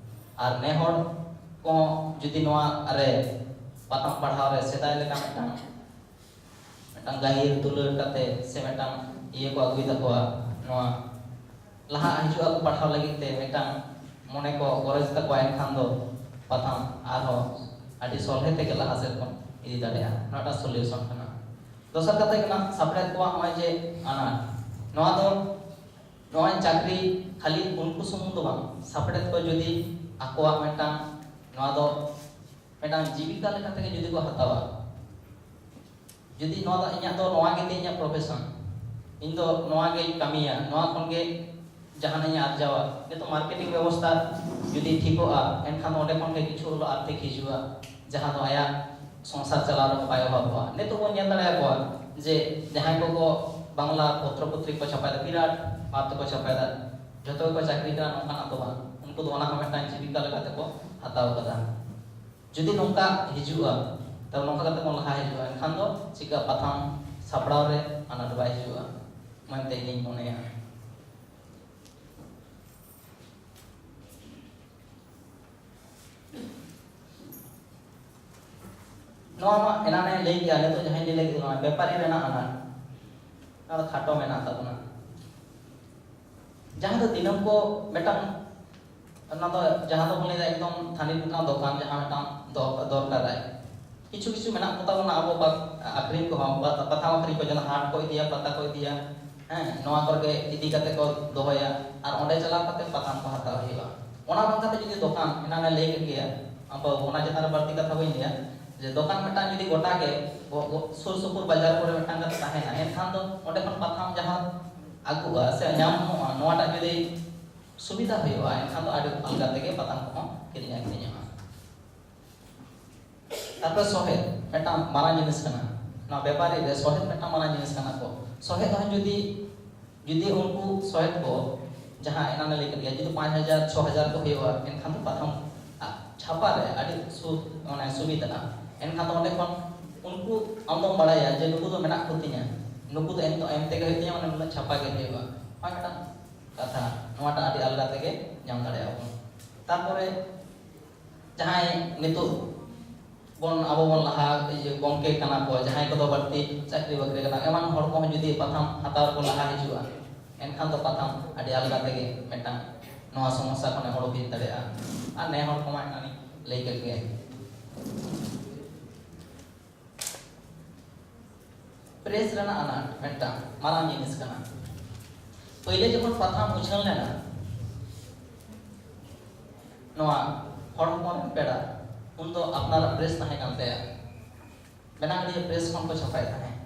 ᱟᱨ ᱱᱮ ᱦᱚᱲ ᱠᱚ ᱡᱩᱫᱤ ᱱᱚᱣᱟ ᱨᱮ ᱯᱟᱛᱷᱟᱢ ᱯᱟᱲᱦᱟᱣ ᱨᱮ ᱥᱮᱫᱟᱭ ᱞᱮᱠᱟ ᱢᱤᱫᱴᱟᱝ ᱢᱤᱫᱴᱟᱝ ᱜᱟᱹᱦᱤᱨ ᱫᱩᱞᱟᱹᱲ ᱠᱟᱛᱮ ᱥᱮ ᱢᱤᱫᱴᱟᱝ ᱤᱭᱟᱹ ᱠᱚ ᱟᱹᱜᱩᱭ ᱛᱟᱠᱚᱣᱟ, ᱱᱚᱣᱟ ᱞᱟᱦᱟ ᱦᱤᱡᱩᱜ ᱟᱠᱚ ᱯᱟᱲᱦᱟᱣ ᱞᱟᱹᱜᱤᱫ ᱛᱮ, ᱢᱤᱫᱴᱟᱝ ᱢᱚᱱᱮ ᱠᱚ ᱜᱚᱨᱚᱡᱽ ᱛᱟᱠᱚᱣᱟ, ᱮᱱᱠᱷᱟᱱ ᱫᱚ ᱯᱟᱛᱷᱟᱢ ᱟᱨᱦᱚᱸ ᱟᱹᱰᱤ ᱥᱚᱞᱦᱮ ᱛᱮᱜᱮ ᱞᱟᱦᱟ ᱥᱮᱫ ᱵᱚᱱ ᱤᱫᱤ ᱫᱟᱲᱮᱭᱟᱜᱼᱟ᱾ ᱱᱚᱣᱟᱴᱟᱜ ᱥᱚᱞᱤᱭᱩᱥᱚᱱ ᱠᱟᱱᱟ᱾ ᱫᱚᱥᱟᱨ ᱠᱟᱛᱷᱟ ᱠᱟᱱᱟ ᱥᱟᱯᱲᱮᱫ ᱠᱚᱣᱟᱜ ᱱᱚᱜᱼᱚᱭ ᱡᱮ ᱟᱱᱟᱴ, ᱱᱚᱣᱟ ᱫᱚ ᱱᱚᱜᱼᱚᱭ ᱪᱟᱹᱠᱨᱤ ᱠᱷᱟᱹᱞᱤ ᱩᱱᱠᱩ ᱥᱩᱢᱩᱝ ᱫᱚ ᱵᱟᱝ, ᱥᱟᱯᱲᱮᱫ ᱠᱚ ᱡᱩᱫᱤ ᱟᱠᱚᱣᱟᱜ ᱢᱤᱫᱴᱟᱝ, ᱱᱚᱣᱟ ᱫᱚ ᱢᱤᱫᱴᱟᱝ ᱡᱤᱵᱤᱠᱟ ᱞᱮᱠᱟ ᱛᱮᱜᱮ ᱡᱩᱫᱤ ᱠᱚ ᱦᱟᱛᱟᱣᱟ, ᱡᱩᱫᱤ ᱱᱚᱣᱟ ᱫᱚ ᱤᱧᱟᱹᱜ ᱫᱚ ᱱᱚᱣᱟ ᱜᱮ ᱛᱤᱧ ᱤᱧᱟᱹᱜ ᱯᱨᱚᱯᱷᱮᱥᱚᱱ, ᱤᱧ ᱫᱚ ᱱᱚᱣᱟ ᱜᱮᱧ ᱠᱟᱹᱢᱤᱭᱟ, ᱱᱚᱣᱟ ᱠᱷᱚᱱ ᱜᱮ ᱡᱟᱦᱟᱱᱟᱜ ᱤᱧ ᱟᱨᱡᱟᱣᱟ, ᱱᱤᱛᱚᱜ ᱢᱟᱨᱠᱮᱴᱤᱝ ᱵᱮᱵᱚᱥᱛᱷᱟ ᱡᱩᱫᱤ ᱴᱷᱤᱠᱚᱜᱼᱟ, ᱮᱱᱠᱷᱟᱱ ᱚᱸᱰᱮ ᱠᱷᱚᱱ ᱜᱮ ᱠᱤᱪᱷᱩ ᱦᱚᱞᱳ ᱟᱨᱛᱷᱤᱠ ᱦᱤᱡᱩᱜᱼᱟ, ᱡᱟᱦᱟᱸ ᱫᱚ ᱟᱭᱟᱜ ᱥᱚᱝᱥᱟᱨ ᱪᱟᱞᱟᱣ ᱨᱮᱦᱚᱸ ᱵᱟᱭ ᱚᱵᱷᱟᱵᱚᱜᱼᱟ᱾ ᱱᱤᱛᱚᱜ ᱵᱚᱱ ᱧᱮᱞ ᱫᱟᱲᱮᱭᱟᱠᱚᱣᱟ ᱡᱮ ᱡᱟᱦᱟᱸᱭ ᱠᱚᱠᱚ ᱵᱟᱝᱞᱟ ᱯᱚᱛᱨᱚ ᱯᱚᱛᱨᱤ ᱠᱚ ᱪᱷᱟᱯᱟᱭᱮᱫᱟ, ᱵᱤᱨᱟᱴ ᱢᱟᱯ ᱛᱮᱠᱚ ᱪᱷᱟᱯᱟᱭᱮᱫᱟ, ᱡᱷᱚᱛᱚ ᱜᱮᱠᱚ ᱪᱟᱹᱠᱨᱤ ᱠᱟᱱᱟ, ᱱᱚᱝᱠᱟᱱᱟᱜ ᱫᱚ ᱵᱟᱝ᱾ ᱩᱱᱠᱩ ᱫᱚ ᱚᱱᱟ ᱦᱚᱸ ᱢᱤᱫᱴᱟᱝ ᱡᱤᱵᱤᱠᱟ ᱞᱮᱠᱟ ᱛᱮᱠᱚ ᱦᱟᱛᱟᱣ ᱠᱟᱫᱟ᱾ ᱡᱩᱫᱤ ᱱᱚᱝᱠᱟ ᱦᱤᱡᱩᱜᱼᱟ, ᱛᱚᱵᱮ ᱱᱚᱝᱠᱟ ᱠᱟᱛᱮ ᱵᱚᱱ ᱞᱟᱦᱟ ᱦᱤᱡᱩᱜᱼᱟ, ᱮᱱᱠᱷᱟᱱ ᱫᱚ ᱪᱤᱠᱟ ᱯᱟᱛᱷᱟᱢ ᱥᱟᱯᱲᱟᱣ ᱨᱮ ᱟᱱᱟᱴ ᱵᱟᱭ ᱦᱤᱡᱩᱜᱼᱟ ᱢᱮᱱᱛᱮ ᱤᱧᱤᱧ ᱢᱚᱱᱮᱭᱟ᱾ ᱱᱚᱣᱟ ᱢᱟ ᱮᱱᱟᱱᱮ ᱞᱟᱹᱭ ᱠᱮᱜᱼᱟ, ᱱᱤᱛᱚᱜ ᱡᱟᱦᱟᱸᱧ ᱞᱟᱹᱭ ᱞᱟᱹᱜᱤᱫ, ᱱᱚᱣᱟ ᱵᱮᱯᱟᱨᱤ ᱨᱮᱱᱟᱜ ᱟᱱᱟᱴ, ᱱᱚᱣᱟ ᱫᱚ ᱠᱷᱟᱴᱚ ᱢᱮᱱᱟᱜ ᱛᱟᱵᱚᱱᱟ᱾ ᱡᱟᱦᱟᱸ ᱫᱚ ᱫᱤᱱᱟᱹᱢ ᱠᱚ ᱢᱤᱫᱴᱟᱝ, ᱚᱱᱟ ᱫᱚ ᱡᱟᱦᱟᱸ ᱫᱚᱵᱚᱱ ᱞᱟᱹᱭᱫᱟ ᱮᱠᱫᱚᱢ ᱛᱷᱟᱹᱱᱤᱛ ᱢᱤᱫᱴᱟᱝ ᱫᱚᱠᱟᱱ, ᱡᱟᱦᱟᱸ ᱢᱤᱫᱴᱟᱝ ᱫᱚ-, ᱫᱚᱨᱠᱟᱨᱟᱭ᱾ ᱠᱤᱪᱷᱩ ᱠᱤᱪᱷᱩ ᱢᱮᱱᱟᱜ ᱠᱚᱛᱟ ᱵᱚᱱᱟ ᱟᱵᱚ ᱯᱟ-, ᱟᱠᱷᱨᱤᱧ ᱠᱚᱦᱚᱸ, ᱯᱟ-, ᱯᱟᱛᱷᱟᱢ ᱟᱠᱷᱨᱤᱧ ᱠᱚ, ᱡᱮᱢᱚᱱ ᱦᱟᱴ ᱠᱚ ᱤᱫᱤᱭᱟ, ᱯᱟᱛᱟ ᱠᱚ ᱤᱫᱤᱭᱟ, ᱦᱮᱸ, ᱱᱚᱣᱟ ᱠᱚᱨᱮ ᱜᱮ ᱤᱫᱤ ᱠᱟᱛᱮ ᱠᱚ ᱫᱚᱦᱚᱭᱟ ᱟᱨ ᱚᱸᱰᱮ ᱪᱟᱞᱟᱣ ᱠᱟᱛᱮ ᱯᱟᱛᱷᱟᱢ ᱠᱚ ᱦᱟᱛᱟᱣ ᱦᱩᱭᱩᱜᱼᱟ᱾ ᱚᱱᱟ ᱵᱟᱝ ᱠᱟᱛᱮ ᱡᱩᱫᱤ ᱫᱚᱠᱟᱱ, ᱮᱱᱟᱱᱮ ᱞᱟᱹᱭ ᱠᱮᱫ ᱜᱮᱭᱟ, ᱟᱵᱚ ᱚᱱᱟ ᱪᱮᱛᱟᱱ ᱨᱮ ᱵᱟᱹᱲᱛᱤ ᱠᱟᱛᱷᱟ ᱵᱟᱹᱧ ᱞᱟᱹᱭᱟ, ᱡᱮ ᱫᱚᱠᱟᱱ ᱢᱤᱫᱴᱟᱝ ᱡᱩᱫᱤ ᱜᱚᱴᱟ ᱜᱮ ᱜᱚ-, ᱜᱚ-, ᱥᱩᱨ ᱥᱩᱯᱩᱨ ᱵᱟᱡᱟᱨ ᱠᱚᱨᱮ ᱢᱤᱫᱴᱟᱝ ᱠᱟᱛᱮ ᱛᱟᱦᱮᱱᱟ, ᱮᱱᱠᱷᱟᱱ ᱫᱚ ᱚᱸᱰᱮ ᱠᱷᱚᱱ ᱯᱟᱛᱷᱟᱢ ᱡᱟᱦᱟᱸ ᱟᱹᱜᱩᱜᱼᱟ ᱥᱮ ᱧᱟᱢᱚᱜᱼᱟ, ᱱᱚᱣᱟᱴᱟᱜ ᱡᱩᱫᱤ ᱥᱩᱵᱤᱫᱷᱟ ᱦᱩᱭᱩᱜᱼᱟ, ᱮᱱᱠᱷᱟᱱ ᱫᱚ ᱟᱹᱰᱤ ᱟᱞᱜᱟ ᱛᱮᱜᱮ ᱯᱟᱛᱷᱟᱢ ᱠᱚᱦᱚᱸ ᱠᱤᱨᱤᱧ ᱟᱹᱠᱷᱨᱤᱧᱚᱜᱼᱟ᱾ ᱛᱟᱨᱯᱚᱨᱮ ᱥᱚᱦᱮᱫ ᱢᱤᱫᱴᱟᱝ ᱢᱟᱨᱟᱝ ᱡᱤᱱᱤᱥ ᱠᱟᱱᱟ᱾ ᱱᱚᱣᱟ ᱵᱮᱯᱟᱨᱤ ᱨᱮ ᱥᱚᱦᱮᱫ ᱢᱤᱫᱴᱟᱝ ᱢᱟᱨᱟᱝ ᱡᱤᱱᱤᱥ ᱠᱟᱱᱟ ᱠᱚ᱾ ᱥᱚᱦᱮᱫ ᱦᱚᱸ ᱡᱩᱫᱤ, ᱡᱩᱫᱤ ᱩᱱᱠᱩ ᱥᱚᱦᱮᱫ ᱠᱚ ᱡᱟᱦᱟᱸ ᱮᱱᱟᱱ ᱞᱟᱹᱭ ᱠᱮᱫ ᱜᱮᱭᱟ, ᱡᱩᱫᱤ ᱯᱟᱸᱪ ᱦᱟᱡᱟᱨ, ᱪᱷᱚ ᱦᱟᱡᱟᱨ ᱠᱚ ᱦᱩᱭᱩᱜᱼᱟ, ᱮᱱᱠᱷᱟᱱ ᱫᱚ ᱯᱟᱛᱷᱟᱢ, ᱟ, ᱪᱷᱟᱯᱟ ᱨᱮ ᱟᱹᱰᱤ ᱥᱩ-, ᱢᱟᱱᱮ ᱥᱩᱵᱤᱫᱷᱟᱜᱼᱟ᱾ ᱮᱱᱠᱷᱟᱱ ᱫᱚ ᱚᱸᱰᱮ ᱠᱷᱚᱱ ᱩᱱᱠᱩ, ᱟᱢ ᱫᱚᱢ ᱵᱟᱲᱟᱭᱟ ᱡᱮ ᱱᱩᱠᱩ ᱫᱚ ᱢᱮᱱᱟᱜ ᱠᱚᱛᱤᱧᱟ, ᱱᱩᱠᱩ ᱫᱚ ᱮᱢ, ᱮᱢ ᱛᱮᱜᱮ ᱦᱩᱭᱩᱜ ᱛᱤᱧᱟ, ᱢᱟᱱᱮ ᱱᱩᱱᱟᱹᱜ ᱪᱷᱟᱯᱟ ᱜᱮ ᱦᱩᱭᱩᱜᱼᱟ᱾ ᱦᱳᱭ, ᱢᱤᱫᱴᱟᱝ ᱠᱟᱛᱷᱟ, ᱱᱚᱣᱟᱴᱟᱜ ᱟᱹᱰᱤ ᱟᱞᱜᱟ ᱛᱮᱜᱮ ᱧᱟᱢ ᱫᱟᱲᱮᱭᱟᱜᱼᱟ ᱵᱚᱱ᱾ ᱛᱟᱨᱯᱚᱨᱮ ᱡᱟᱦᱟᱸᱭ ᱱᱤᱛᱚᱜ ᱵᱚᱱ, ᱟᱵᱚ ᱵᱚᱱ ᱞᱟᱦᱟ, ᱤᱭᱟᱹ, ᱜᱚᱢᱠᱮ ᱠᱟᱱᱟ ᱠᱚ, ᱡᱟᱦᱟᱸᱭ ᱠᱚᱫᱚ ᱵᱟᱹᱲᱛᱤ ᱪᱟᱹᱠᱨᱤ ᱵᱟᱹᱠᱨᱤ ᱠᱟᱱᱟ, ᱮᱢᱟᱱ ᱦᱚᱲ ᱠᱚᱦᱚᱸ ᱡᱩᱫᱤ ᱯᱟᱛᱷᱟᱢ ᱦᱟᱛᱟᱣ ᱨᱮᱠᱚ ᱞᱟᱦᱟ ᱦᱤᱡᱩᱜᱼᱟ, ᱮᱱᱠᱷᱟᱱ ᱫᱚ ᱯᱟᱛᱷᱟᱢ ᱟᱹᱰᱤ ᱟᱞᱜᱟ ᱛᱮᱜᱮ ᱢᱤᱫᱴᱟᱝ ᱱᱚᱣᱟ ᱥᱚᱢᱚᱥᱥᱟ ᱠᱷᱚᱱᱮ ᱦᱚᱲ ᱦᱩᱭ ᱫᱟᱲᱮᱭᱟᱜᱼᱟ᱾ ᱟᱨ ᱱᱮ ᱦᱚᱲ ᱠᱚᱢᱟ ᱮᱱᱟᱱᱤᱧ ᱞᱟᱹᱭ ᱠᱮᱫ ᱜᱮ᱾ ᱯᱨᱮᱥ ᱨᱮᱱᱟᱜ ᱟᱱᱟᱴ ᱢᱤᱫᱴᱟᱝ ᱢᱟᱨᱟᱝ ᱡᱤᱱᱤᱥ ᱠᱟᱱᱟ᱾ ᱯᱳᱭᱞᱳ ᱡᱚᱠᱷᱚᱱ ᱯᱟᱛᱷᱟᱢ ᱩᱪᱷᱟᱹᱱ ᱞᱮᱱᱟ, ᱱᱚᱣᱟ ᱦᱚᱲ ᱦᱚᱯᱚᱱ ᱨᱮᱱ ᱯᱮᱲᱟ, ᱩᱱᱫᱚ ᱟᱯᱱᱟᱨᱟᱜ ᱯᱨᱮᱥ ᱛᱟᱦᱮᱸ ᱠᱟᱱ ᱛᱟᱭᱟ, ᱵᱮᱱᱟᱜᱟᱹᱲᱤᱭᱟᱹ ᱯᱨᱮᱥ ᱠᱷᱚᱱ ᱠᱚ ᱪᱷᱟᱯᱟᱭᱮᱫ ᱛᱟᱦᱮᱸᱫ᱾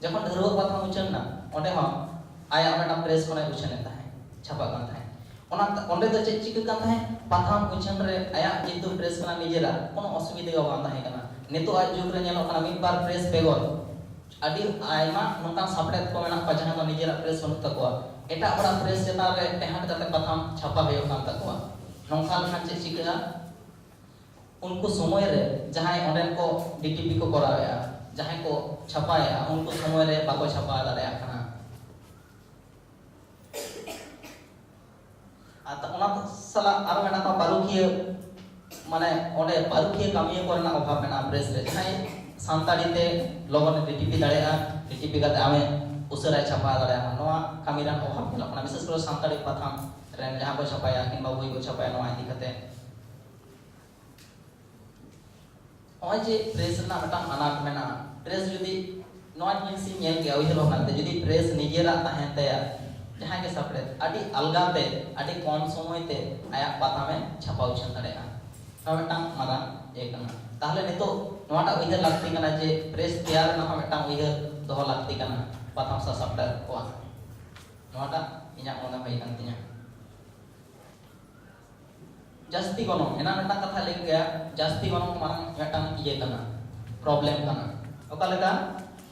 ᱡᱚᱠᱷᱚᱱ ᱰᱷᱟᱹᱨᱣᱟᱹᱜ ᱯᱟᱛᱷᱟᱢ ᱩᱪᱷᱟᱹᱱ ᱮᱱᱟ, ᱚᱸᱰᱮ ᱦᱚᱸ ᱟᱭᱟᱜ ᱢᱤᱫᱴᱟᱝ ᱯᱨᱮᱥ ᱠᱷᱚᱱᱮ ᱩᱪᱷᱟᱹᱱᱮᱫ ᱛᱟᱦᱮᱸᱫ, ᱪᱷᱟᱯᱟᱜ ᱠᱟᱱ ᱛᱟᱦᱮᱸᱫ᱾ ᱚᱱᱟ, ᱚᱸᱰᱮ ᱫᱚ ᱪᱮᱫ ᱪᱤᱠᱟᱹᱜ ᱠᱟᱱ ᱛᱟᱦᱮᱸᱫ? ᱯᱟᱛᱷᱟᱢ ᱩᱪᱷᱟᱹᱱ ᱨᱮ ᱟᱭᱟᱜ ᱡᱮᱦᱮᱛᱩ ᱯᱨᱮᱥ ᱠᱟᱱᱟ, ᱱᱤᱡᱮᱨᱟᱜ ᱠᱳᱱᱳ ᱚᱥᱩᱵᱤᱫᱷᱟ ᱜᱮ ᱵᱟᱝ ᱛᱟᱦᱮᱸ ᱠᱟᱱᱟ᱾ ᱱᱤᱛᱚᱜ ᱟᱜ ᱡᱩᱜᱽ ᱨᱮ ᱧᱮᱞᱚᱜ ᱠᱟᱱᱟ, ᱢᱤᱫ ᱵᱟᱨ ᱯᱨᱮᱥ ᱵᱮᱜᱚᱨ ᱟᱹᱰᱤ ᱟᱭᱢᱟ ᱱᱚᱝᱠᱟᱱ ᱥᱟᱯᱲᱮᱫ ᱠᱚ ᱢᱮᱱᱟᱜ ᱠᱚᱣᱟ ᱡᱟᱦᱟᱸ ᱫᱚ ᱱᱤᱡᱮᱨᱟᱜ ᱯᱨᱮᱥ ᱵᱟᱹᱱᱩᱜ ᱛᱟᱠᱚᱣᱟ, ᱮᱴᱟᱜ ᱦᱚᱲᱟᱜ ᱯᱨᱮᱥ ᱪᱮᱛᱟᱱ ᱨᱮ ᱴᱮᱦᱟᱸᱰ ᱠᱟᱛᱮ ᱯᱟᱛᱷᱟᱢ ᱪᱷᱟᱯᱟ ᱦᱩᱭᱩᱜ ᱠᱟᱱ ᱛᱟᱠᱚᱣᱟ᱾ ᱱᱚᱝᱠᱟ ᱞᱮᱠᱷᱟᱱ ᱪᱮᱫ ᱪᱤᱠᱟᱹᱜᱼᱟ? ᱩᱱᱠᱩ ᱥᱚᱢᱚᱭ ᱨᱮ ᱡᱟᱦᱟᱸᱭ ᱚᱸᱰᱮᱱ ᱠᱚ ᱰᱤᱴᱤᱯᱤ ᱠᱚ ᱠᱚᱨᱟᱣᱮᱫᱼᱟ, ᱡᱟᱦᱟᱸᱭ ᱠᱚ ᱪᱷᱟᱯᱟᱭᱮᱫᱼᱟ, ᱩᱱᱠᱩ ᱥᱚᱢᱚᱭ ᱨᱮ ᱵᱟᱠᱚ ᱪᱷᱟᱯᱟ ᱫᱟᱲᱮᱭᱟᱜ ᱠᱟᱱᱟ᱾ ᱟᱨ ᱚᱱᱟ ᱥᱟᱞᱟᱜ ᱟᱨᱚ ᱢᱮᱱᱟᱜ ᱠᱚᱣᱟ ᱯᱟᱹᱨᱩᱠᱷᱤᱭᱟᱹ, ᱢᱟᱱᱮ ᱚᱸᱰᱮ ᱯᱟᱹᱨᱩᱠᱷᱤᱭᱟᱹ ᱠᱟᱹᱢᱤᱭᱟᱹ ᱠᱚᱨᱮᱱᱟᱜ ᱚᱵᱷᱟᱵᱽ ᱢᱮᱱᱟᱜᱼᱟ ᱯᱨᱮᱥ ᱨᱮ᱾ ᱡᱟᱦᱟᱸᱭ ᱥᱟᱱᱛᱟᱲᱤ ᱛᱮ ᱞᱚᱜᱚᱱ ᱰᱤᱴᱤᱯᱤ ᱫᱟᱲᱮᱭᱟᱜᱼᱟ, ᱰᱤᱴᱤᱯᱤ ᱠᱟᱛᱮ ᱟᱢᱮ ᱩᱥᱟᱹᱨᱟᱭ ᱪᱷᱟᱯᱟ ᱫᱟᱲᱮᱭᱟᱜᱼᱟ᱾ ᱱᱚᱣᱟ ᱠᱟᱹᱢᱤ ᱨᱮᱱ ᱚᱵᱷᱟᱵᱽ ᱧᱮᱞᱚᱜ ᱠᱟᱱᱟ, ᱵᱤᱥᱮᱥ ᱠᱚᱨᱮ ᱥᱟᱱᱛᱟᱲᱤ ᱯᱟᱛᱷᱟᱢ ᱨᱮᱱ ᱡᱟᱦᱟᱸ ᱠᱚ ᱪᱷᱟᱯᱟᱭᱟ ᱠᱤᱝᱵᱟ ᱵᱳᱭ ᱠᱚ ᱪᱷᱟᱯᱟᱭᱟ, ᱱᱚᱣᱟ ᱤᱫᱤ ᱠᱟᱛᱮ᱾ ᱱᱚᱜᱼᱚᱭ ᱡᱮ ᱯᱨᱮᱥ ᱨᱮᱱᱟᱜ ᱢᱤᱫᱴᱟᱝ ᱟᱱᱟᱴ ᱢᱮᱱᱟᱜᱼᱟ, ᱯᱨᱮᱥ ᱡᱩᱫᱤ, ᱱᱚᱣᱟ ᱡᱤᱱᱤᱥ ᱤᱧ ᱧᱮᱞ ᱠᱮᱜᱼᱟ ᱩᱭᱦᱟᱹᱨ ᱵᱷᱟᱵᱽᱱᱟ ᱛᱮ, ᱡᱩᱫᱤ ᱯᱨᱮᱥ ᱱᱤᱡᱮᱨᱟᱜ ᱛᱟᱦᱮᱱ ᱛᱟᱭᱟ, ᱡᱟᱦᱟᱸᱭ ᱜᱮ ᱥᱟᱯᱲᱮᱫ, ᱟᱹᱰᱤ ᱟᱞᱜᱟ ᱛᱮ, ᱟᱹᱰᱤ ᱠᱚᱢ ᱥᱚᱢᱚᱭ ᱛᱮ ᱟᱭᱟᱜ ᱯᱟᱛᱷᱟᱢᱮ ᱪᱷᱟᱯᱟ ᱩᱪᱷᱟᱹᱱ ᱫᱟᱲᱮᱭᱟᱜᱼᱟ᱾ ᱱᱚᱣᱟ ᱢᱤᱫᱴᱟᱝ ᱢᱟᱨᱟᱝ ᱤᱭᱟᱹ ᱠᱟᱱᱟ᱾ ᱛᱟᱦᱚᱞᱮ ᱱᱤᱛᱚᱜ ᱱᱚᱣᱟᱴᱟᱜ ᱩᱭᱦᱟᱹᱨ ᱞᱟᱹᱠᱛᱤ ᱠᱟᱱᱟ ᱡᱮ ᱯᱨᱮᱥ ᱛᱮᱭᱟᱨ ᱨᱮᱱᱟᱜ ᱦᱚᱸ ᱢᱤᱫᱴᱟᱝ ᱩᱭᱦᱟᱹᱨ ᱫᱚᱦᱚ ᱞᱟᱹᱠᱛᱤ ᱠᱟᱱᱟ, ᱯᱟᱛᱷᱟᱢ ᱥᱟᱥᱟᱯᱲᱟᱣ ᱠᱚᱣᱟᱜ᱾ ᱱᱚᱣᱟᱴᱟᱜ ᱤᱧᱟᱹᱜ ᱢᱚᱱᱮ ᱦᱩᱭ ᱠᱟᱱ ᱛᱤᱧᱟᱹ᱾ ᱡᱟᱹᱥᱛᱤ ᱜᱚᱱᱚᱝ, ᱮᱱᱟᱝ ᱢᱤᱫᱴᱟᱝ ᱠᱟᱛᱷᱟ ᱞᱟᱹᱭ ᱜᱮᱭᱟ, ᱡᱟᱹᱥᱛᱤ ᱜᱚᱱᱚᱝ ᱢᱟᱨᱟᱝ ᱢᱤᱫᱴᱟᱝ ᱤᱭᱟᱹ ᱠᱟᱱᱟ, ᱯᱨᱚᱵᱞᱮᱢ ᱠᱟᱱᱟ᱾ ᱚᱠᱟ ᱞᱮᱠᱟ?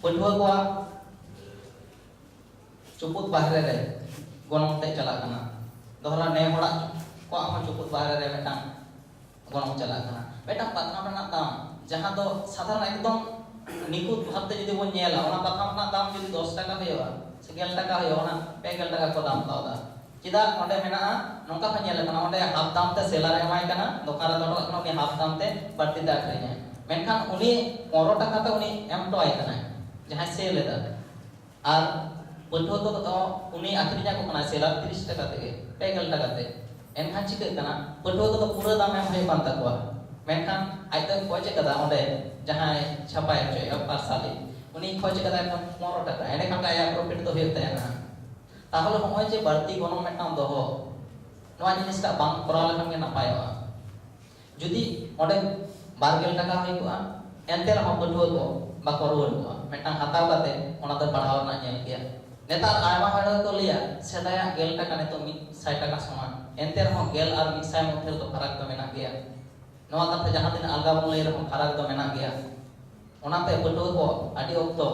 ᱯᱟᱹᱴᱷᱩᱣᱟᱹ ᱠᱚᱣᱟᱜ ᱪᱩᱯᱩᱫ ᱵᱟᱦᱨᱮ ᱨᱮ ᱜᱚᱱᱚᱝ ᱛᱮ ᱪᱟᱞᱟᱜ ᱠᱟᱱᱟ᱾ ᱫᱚᱦᱲᱟ ᱱᱮ ᱦᱚᱲᱟᱜ ᱠᱚᱣᱟᱜ ᱦᱚᱸ ᱪᱩᱯᱩᱫ ᱵᱟᱦᱨᱮ ᱨᱮ ᱢᱤᱫᱴᱟᱝ ᱜᱚᱱᱚᱝ ᱪᱟᱞᱟᱜ ᱠᱟᱱᱟ᱾ ᱢᱤᱫᱴᱟᱝ ᱯᱟᱛᱷᱟᱢ ᱨᱮᱱᱟᱜ ᱫᱟᱢ, ᱡᱟᱦᱟᱸ ᱫᱚ ᱥᱟᱫᱷᱟᱨᱚᱱ ᱮᱠᱫᱚᱢ ᱱᱤᱠᱷᱩᱛ ᱵᱷᱟᱵᱽᱛᱮ ᱡᱩᱫᱤ ᱵᱚᱱ ᱧᱮᱞᱟ, ᱚᱱᱟ ᱯᱟᱛᱷᱟᱢ ᱨᱮᱱᱟᱜ ᱫᱟᱢ ᱡᱩᱫᱤ ᱫᱚᱥ ᱴᱟᱠᱟ ᱦᱩᱭᱩᱜᱼᱟ ᱥᱮ ᱜᱮᱞ ᱴᱟᱠᱟ ᱦᱩᱭᱩᱜᱼᱟ, ᱚᱱᱟ ᱯᱮ ᱜᱮᱞ ᱴᱟᱠᱟ ᱠᱚ ᱫᱟᱢ ᱠᱟᱣᱫᱟ᱾ ᱪᱮᱫᱟᱜ? ᱚᱸᱰᱮ ᱢᱮᱱᱟᱜᱼᱟ, ᱱᱚᱝᱠᱟ ᱦᱚᱸ ᱧᱮᱞ ᱟᱠᱟᱱᱟ, ᱚᱸᱰᱮ ᱦᱟᱯ ᱫᱟᱢ ᱛᱮ ᱥᱮᱞᱟᱨ ᱮ ᱮᱢᱟᱭ ᱠᱟᱱᱟ, ᱫᱚᱠᱟᱱ ᱨᱮ ᱫᱚᱦᱚ ᱦᱚᱴᱚ ᱠᱟᱜ ᱠᱟᱱᱟ, ᱩᱱᱤ ᱦᱟᱯ ᱫᱟᱢ ᱛᱮ ᱵᱟᱹᱲᱛᱤ ᱛᱮ ᱟᱹᱠᱷᱨᱤᱧᱟᱭ᱾ ᱢᱮᱱᱠᱷᱟᱱ ᱩᱱᱤ ᱯᱚᱱᱨᱚ ᱴᱟᱠᱟ ᱛᱮ ᱩᱱᱤ ᱮᱢ ᱦᱚᱴᱚ ᱟᱭ ᱠᱟᱱᱟᱭ, ᱡᱟᱦᱟᱸᱭ ᱥᱮᱞ ᱮᱫᱟ᱾ ᱟᱨ ᱯᱟᱹᱴᱷᱩᱣᱟᱹ ᱠᱚᱫᱚ ᱩᱱᱤ ᱟᱹᱠᱷᱨᱤᱧ ᱟᱠᱚ ᱠᱟᱱᱟᱭ ᱥᱮᱞᱟᱨ ᱛᱤᱨᱤᱥ ᱴᱟᱠᱟ ᱛᱮᱜᱮ, ᱯᱮ ᱜᱮᱞ ᱴᱟᱠᱟ ᱛᱮ᱾ ᱮᱱᱠᱷᱟᱱ ᱪᱤᱠᱟᱹᱜ ᱠᱟᱱᱟ, ᱯᱟᱹᱴᱷᱩᱣᱟᱹ ᱠᱚᱫᱚ ᱯᱩᱨᱟᱹ ᱫᱟᱢ ᱮᱢ ᱦᱩᱭᱩᱜ ᱠᱟᱱ ᱛᱟᱠᱚᱣᱟ, ᱢᱮᱱᱠᱷᱟᱱ ᱟᱡ ᱫᱚᱭ ᱠᱷᱚᱡ ᱟᱠᱟᱫᱟ ᱚᱸᱰᱮ ᱡᱟᱦᱟᱸᱭ ᱪᱷᱟᱯᱟᱭ ᱦᱚᱪᱚᱭᱮᱫᱼᱟ ᱯᱟᱨᱥᱟᱞᱤ, ᱩᱱᱤ ᱠᱷᱚᱡ ᱟᱠᱟᱫᱟᱭ ᱯᱚᱱᱨᱚ ᱴᱟᱠᱟ, ᱮᱸᱰᱮᱠᱷᱟᱱ ᱜᱮ ᱟᱭᱟᱜ ᱯᱨᱚᱯᱷᱤᱴ ᱫᱚ ᱦᱩᱭᱩᱜ ᱛᱟᱭᱟ ᱱᱟᱦᱟᱜ᱾ ᱛᱟᱦᱚᱞᱮ ᱱᱚᱜᱼᱚᱭ ᱡᱮ ᱵᱟᱹᱲᱛᱤ ᱜᱚᱱᱚᱝ ᱢᱤᱫᱴᱟᱝ ᱫᱚᱦᱚ, ᱱᱚᱣᱟ ᱡᱤᱱᱤᱥᱴᱟᱜ ᱵᱟᱝ ᱠᱚᱨᱟᱣ ᱞᱮᱠᱷᱟᱱ ᱜᱮ ᱱᱟᱯᱟᱭᱚᱜᱼᱟ᱾ ᱡᱩᱫᱤ ᱚᱸᱰᱮ ᱵᱟᱨ ᱜᱮᱞ ᱴᱟᱠᱟ ᱦᱩᱭ ᱠᱚᱜᱼᱟ, ᱮᱱᱛᱮ ᱨᱮᱦᱚᱸ ᱯᱟᱹᱴᱷᱩᱣᱟᱹ ᱠᱚ ᱵᱟᱠᱚ ᱨᱩᱣᱟᱹᱲ ᱠᱚᱜᱼᱟ, ᱢᱤᱫᱴᱟᱝ ᱦᱟᱛᱟᱣ ᱠᱟᱛᱮ ᱚᱱᱟ ᱫᱚ ᱯᱟᱲᱦᱟᱣ ᱨᱮᱱᱟᱜ ᱧᱮᱞ ᱠᱮᱭᱟ᱾ ᱱᱮᱛᱟᱨ ᱟᱭᱢᱟ ᱦᱚᱲ ᱜᱮᱠᱚ ᱞᱟᱹᱭᱟ ᱥᱮᱫᱟᱭᱟᱜ ᱜᱮᱞ ᱴᱟᱠᱟ ᱱᱤᱛᱚᱜ ᱢᱤᱫ ᱥᱟᱭ ᱴᱟᱠᱟ ᱥᱚᱢᱟᱱ, ᱮᱱᱛᱮ ᱨᱮᱦᱚᱸ ᱜᱮᱞ ᱟᱨ ᱢᱤᱫ ᱥᱟᱭ ᱢᱚᱫᱽᱫᱷᱮ ᱨᱮᱫᱚ ᱯᱷᱟᱨᱟᱠ ᱫᱚ ᱢᱮᱱᱟᱜ ᱜᱮᱭᱟ᱾ ᱱᱚᱣᱟ ᱠᱟᱛᱷᱟ ᱡᱟᱦᱟᱸ ᱛᱤᱱᱟᱹᱜ ᱟᱞᱜᱟ ᱵᱚᱱ ᱞᱟᱹᱭ ᱨᱮᱦᱚᱸ ᱯᱷᱟᱨᱟᱠ ᱫᱚ ᱢᱮᱱᱟᱜ ᱜᱮᱭᱟ᱾ ᱚᱱᱟᱛᱮ ᱯᱟᱹᱴᱷᱩᱣᱟᱹ ᱠᱚ ᱟᱹᱰᱤ ᱚᱠᱛᱚ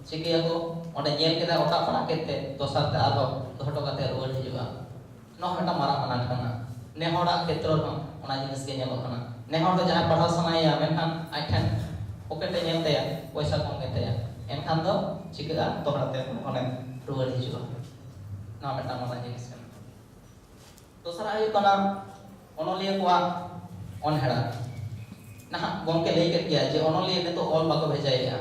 ᱪᱤᱠᱟᱹᱭᱟᱠᱚ, ᱚᱸᱰᱮ ᱧᱮᱞ ᱠᱮᱫᱟᱭ ᱚᱴᱟᱜ ᱯᱟᱲᱟᱜ ᱠᱮᱫ ᱛᱮ ᱫᱚᱥᱟᱨ ᱛᱮ ᱟᱨᱦᱚᱸ ᱫᱚᱦᱚ ᱦᱚᱴᱚ ᱠᱟᱛᱮ ᱨᱩᱣᱟᱹᱲ ᱦᱤᱡᱩᱜᱼᱟ᱾ ᱱᱚᱣᱟ ᱦᱚᱸ ᱢᱤᱫᱴᱟᱝ ᱢᱟᱨᱟᱝ ᱟᱱᱟᱴ ᱠᱟᱱᱟ᱾ ᱱᱮ ᱦᱚᱲᱟᱜ ᱠᱷᱮᱛᱨᱚ ᱨᱮᱦᱚᱸ ᱚᱱᱟ ᱡᱤᱱᱤᱥ ᱜᱮ ᱧᱮᱞᱚᱜ ᱠᱟᱱᱟ᱾ ᱱᱮ ᱦᱚᱲ ᱫᱚ ᱡᱟᱦᱟᱸᱭ ᱯᱟᱲᱦᱟᱣ ᱥᱟᱱᱟᱭᱮᱭᱟ, ᱢᱮᱱᱠᱷᱟᱱ ᱟᱡ ᱴᱷᱮᱱ ᱯᱚᱠᱮᱴ ᱮ ᱧᱮᱞ ᱛᱟᱭᱟ, ᱯᱚᱭᱥᱟ ᱠᱚᱢ ᱜᱮᱛᱟᱭᱟ, ᱮᱱᱠᱷᱟᱱ ᱫᱚ ᱪᱤᱠᱟᱹᱜᱼᱟ? ᱫᱚᱦᱲᱟ ᱛᱮ ᱚᱸᱰᱮ ᱨᱩᱣᱟᱹᱲ ᱦᱤᱡᱩᱜᱼᱟ᱾ ᱱᱚᱣᱟ ᱢᱤᱫᱴᱟᱝ ᱢᱟᱨᱟᱝ ᱡᱤᱱᱤᱥ ᱠᱟᱱᱟ᱾ ᱫᱚᱥᱟᱨᱟᱜ ᱦᱩᱭᱩᱜ ᱠᱟᱱᱟ ᱚᱱᱚᱞᱤᱭᱟᱹ ᱠᱚᱣᱟᱜ ᱚᱱᱦᱮᱲᱟ᱾ ᱱᱟᱦᱟᱜ ᱜᱚᱢᱠᱮ ᱞᱟᱹᱭ ᱠᱮᱫ ᱜᱮᱭᱟ ᱡᱮ ᱚᱱᱚᱞᱤᱭᱟᱹ ᱱᱤᱛᱚᱜ ᱚᱞ ᱵᱟᱠᱚ ᱵᱷᱮᱡᱟᱭᱮᱫᱼᱟ᱾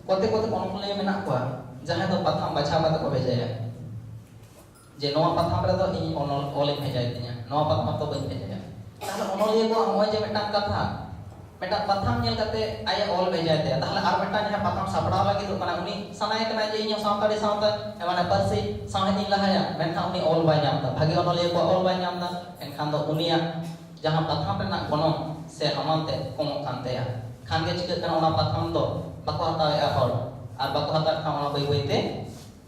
ᱠᱚᱛᱮ ᱠᱚᱛᱮ ᱚᱱᱚᱞᱤᱭᱟᱹ ᱢᱮᱱᱟᱜ ᱠᱚᱣᱟ, ᱡᱟᱦᱟᱸᱭ ᱫᱚ ᱯᱟᱛᱷᱟᱢ ᱵᱟᱪᱷᱟᱣ ᱠᱟᱛᱮ ᱠᱚ ᱵᱷᱮᱡᱟᱭᱟ, ᱡᱮ ᱱᱚᱣᱟ ᱯᱟᱛᱷᱟᱢ ᱨᱮᱫᱚ ᱤᱧ ᱚᱱᱚᱞ ᱚᱞᱤᱧ ᱵᱷᱮᱡᱟᱭ ᱛᱤᱧᱟ, ᱱᱚᱣᱟ ᱯᱟᱛᱷᱟᱢ ᱫᱚ ᱵᱟᱹᱧ ᱵᱷᱮᱡᱟᱭᱟ᱾ ᱛᱟᱦᱞᱮ ᱚᱱᱚᱞᱤᱭᱟᱹ ᱠᱚᱣᱟᱜ ᱱᱚᱜᱼᱚᱭ ᱡᱮ ᱢᱤᱫᱴᱟᱝ ᱠᱟᱛᱷᱟ, ᱢᱤᱫᱴᱟᱝ ᱯᱟᱛᱷᱟᱢ ᱧᱮᱞ ᱠᱟᱛᱮ ᱟᱡ ᱮ ᱚᱞ ᱵᱷᱮᱡᱟᱭ ᱛᱟᱭᱟ, ᱛᱟᱦᱞᱮ ᱟᱨ ᱢᱤᱫᱴᱟᱝ ᱡᱟᱦᱟᱸᱭ ᱯᱟᱛᱷᱟᱢ ᱥᱟᱯᱲᱟᱣ ᱞᱟᱹᱜᱤᱫᱚᱜ ᱠᱟᱱᱟ, ᱩᱱᱤ ᱥᱟᱱᱟᱭᱮ ᱠᱟᱱᱟ ᱡᱮ ᱤᱧ ᱦᱚᱸ ᱥᱟᱱᱛᱟᱲᱤ ᱥᱟᱶᱛᱟ, ᱢᱟᱱᱮ ᱯᱟᱹᱨᱥᱤ ᱥᱟᱶᱦᱮᱫ ᱤᱧ ᱞᱟᱦᱟᱭᱟ, ᱢᱮᱱᱠᱷᱟᱱ ᱩᱱᱤ ᱚᱞ ᱵᱟᱭ ᱧᱟᱢ ᱮᱫᱟ, ᱵᱷᱟᱜᱮ ᱚᱱᱚᱞᱤᱭᱟᱹ ᱠᱚᱣᱟᱜ ᱚᱞ ᱵᱟᱭ ᱧᱟᱢ ᱮᱫᱟ, ᱮᱱᱠᱷᱟᱱ ᱫᱚ ᱩᱱᱤᱭᱟᱜ ᱡᱟᱦᱟᱸ ᱯᱟᱛᱷᱟᱢ ᱨᱮᱱᱟᱜ ᱜᱚᱱᱚᱝ ᱥᱮ ᱦᱟᱢᱟᱞ ᱛᱮ ᱠᱚᱢᱚᱜ ᱠᱟᱱ ᱛᱟᱭᱟ᱾ ᱠᱷᱟᱱ ᱜᱮ ᱪᱤᱠᱟᱹᱜ ᱠᱟᱱᱟ, ᱚᱱᱟ ᱯᱟᱛᱷᱟᱢ ᱫᱚ ᱵᱟᱠᱚ ᱦᱟᱛᱟᱣᱮᱫᱼᱟ ᱦᱚᱲ, ᱟᱨ ᱵᱟᱠᱚ ᱦᱟᱛᱟᱣᱮᱫ ᱠᱷᱟᱱ ᱚᱱᱟ ᱵᱟᱹᱭ ᱵᱟᱹᱭ ᱛᱮ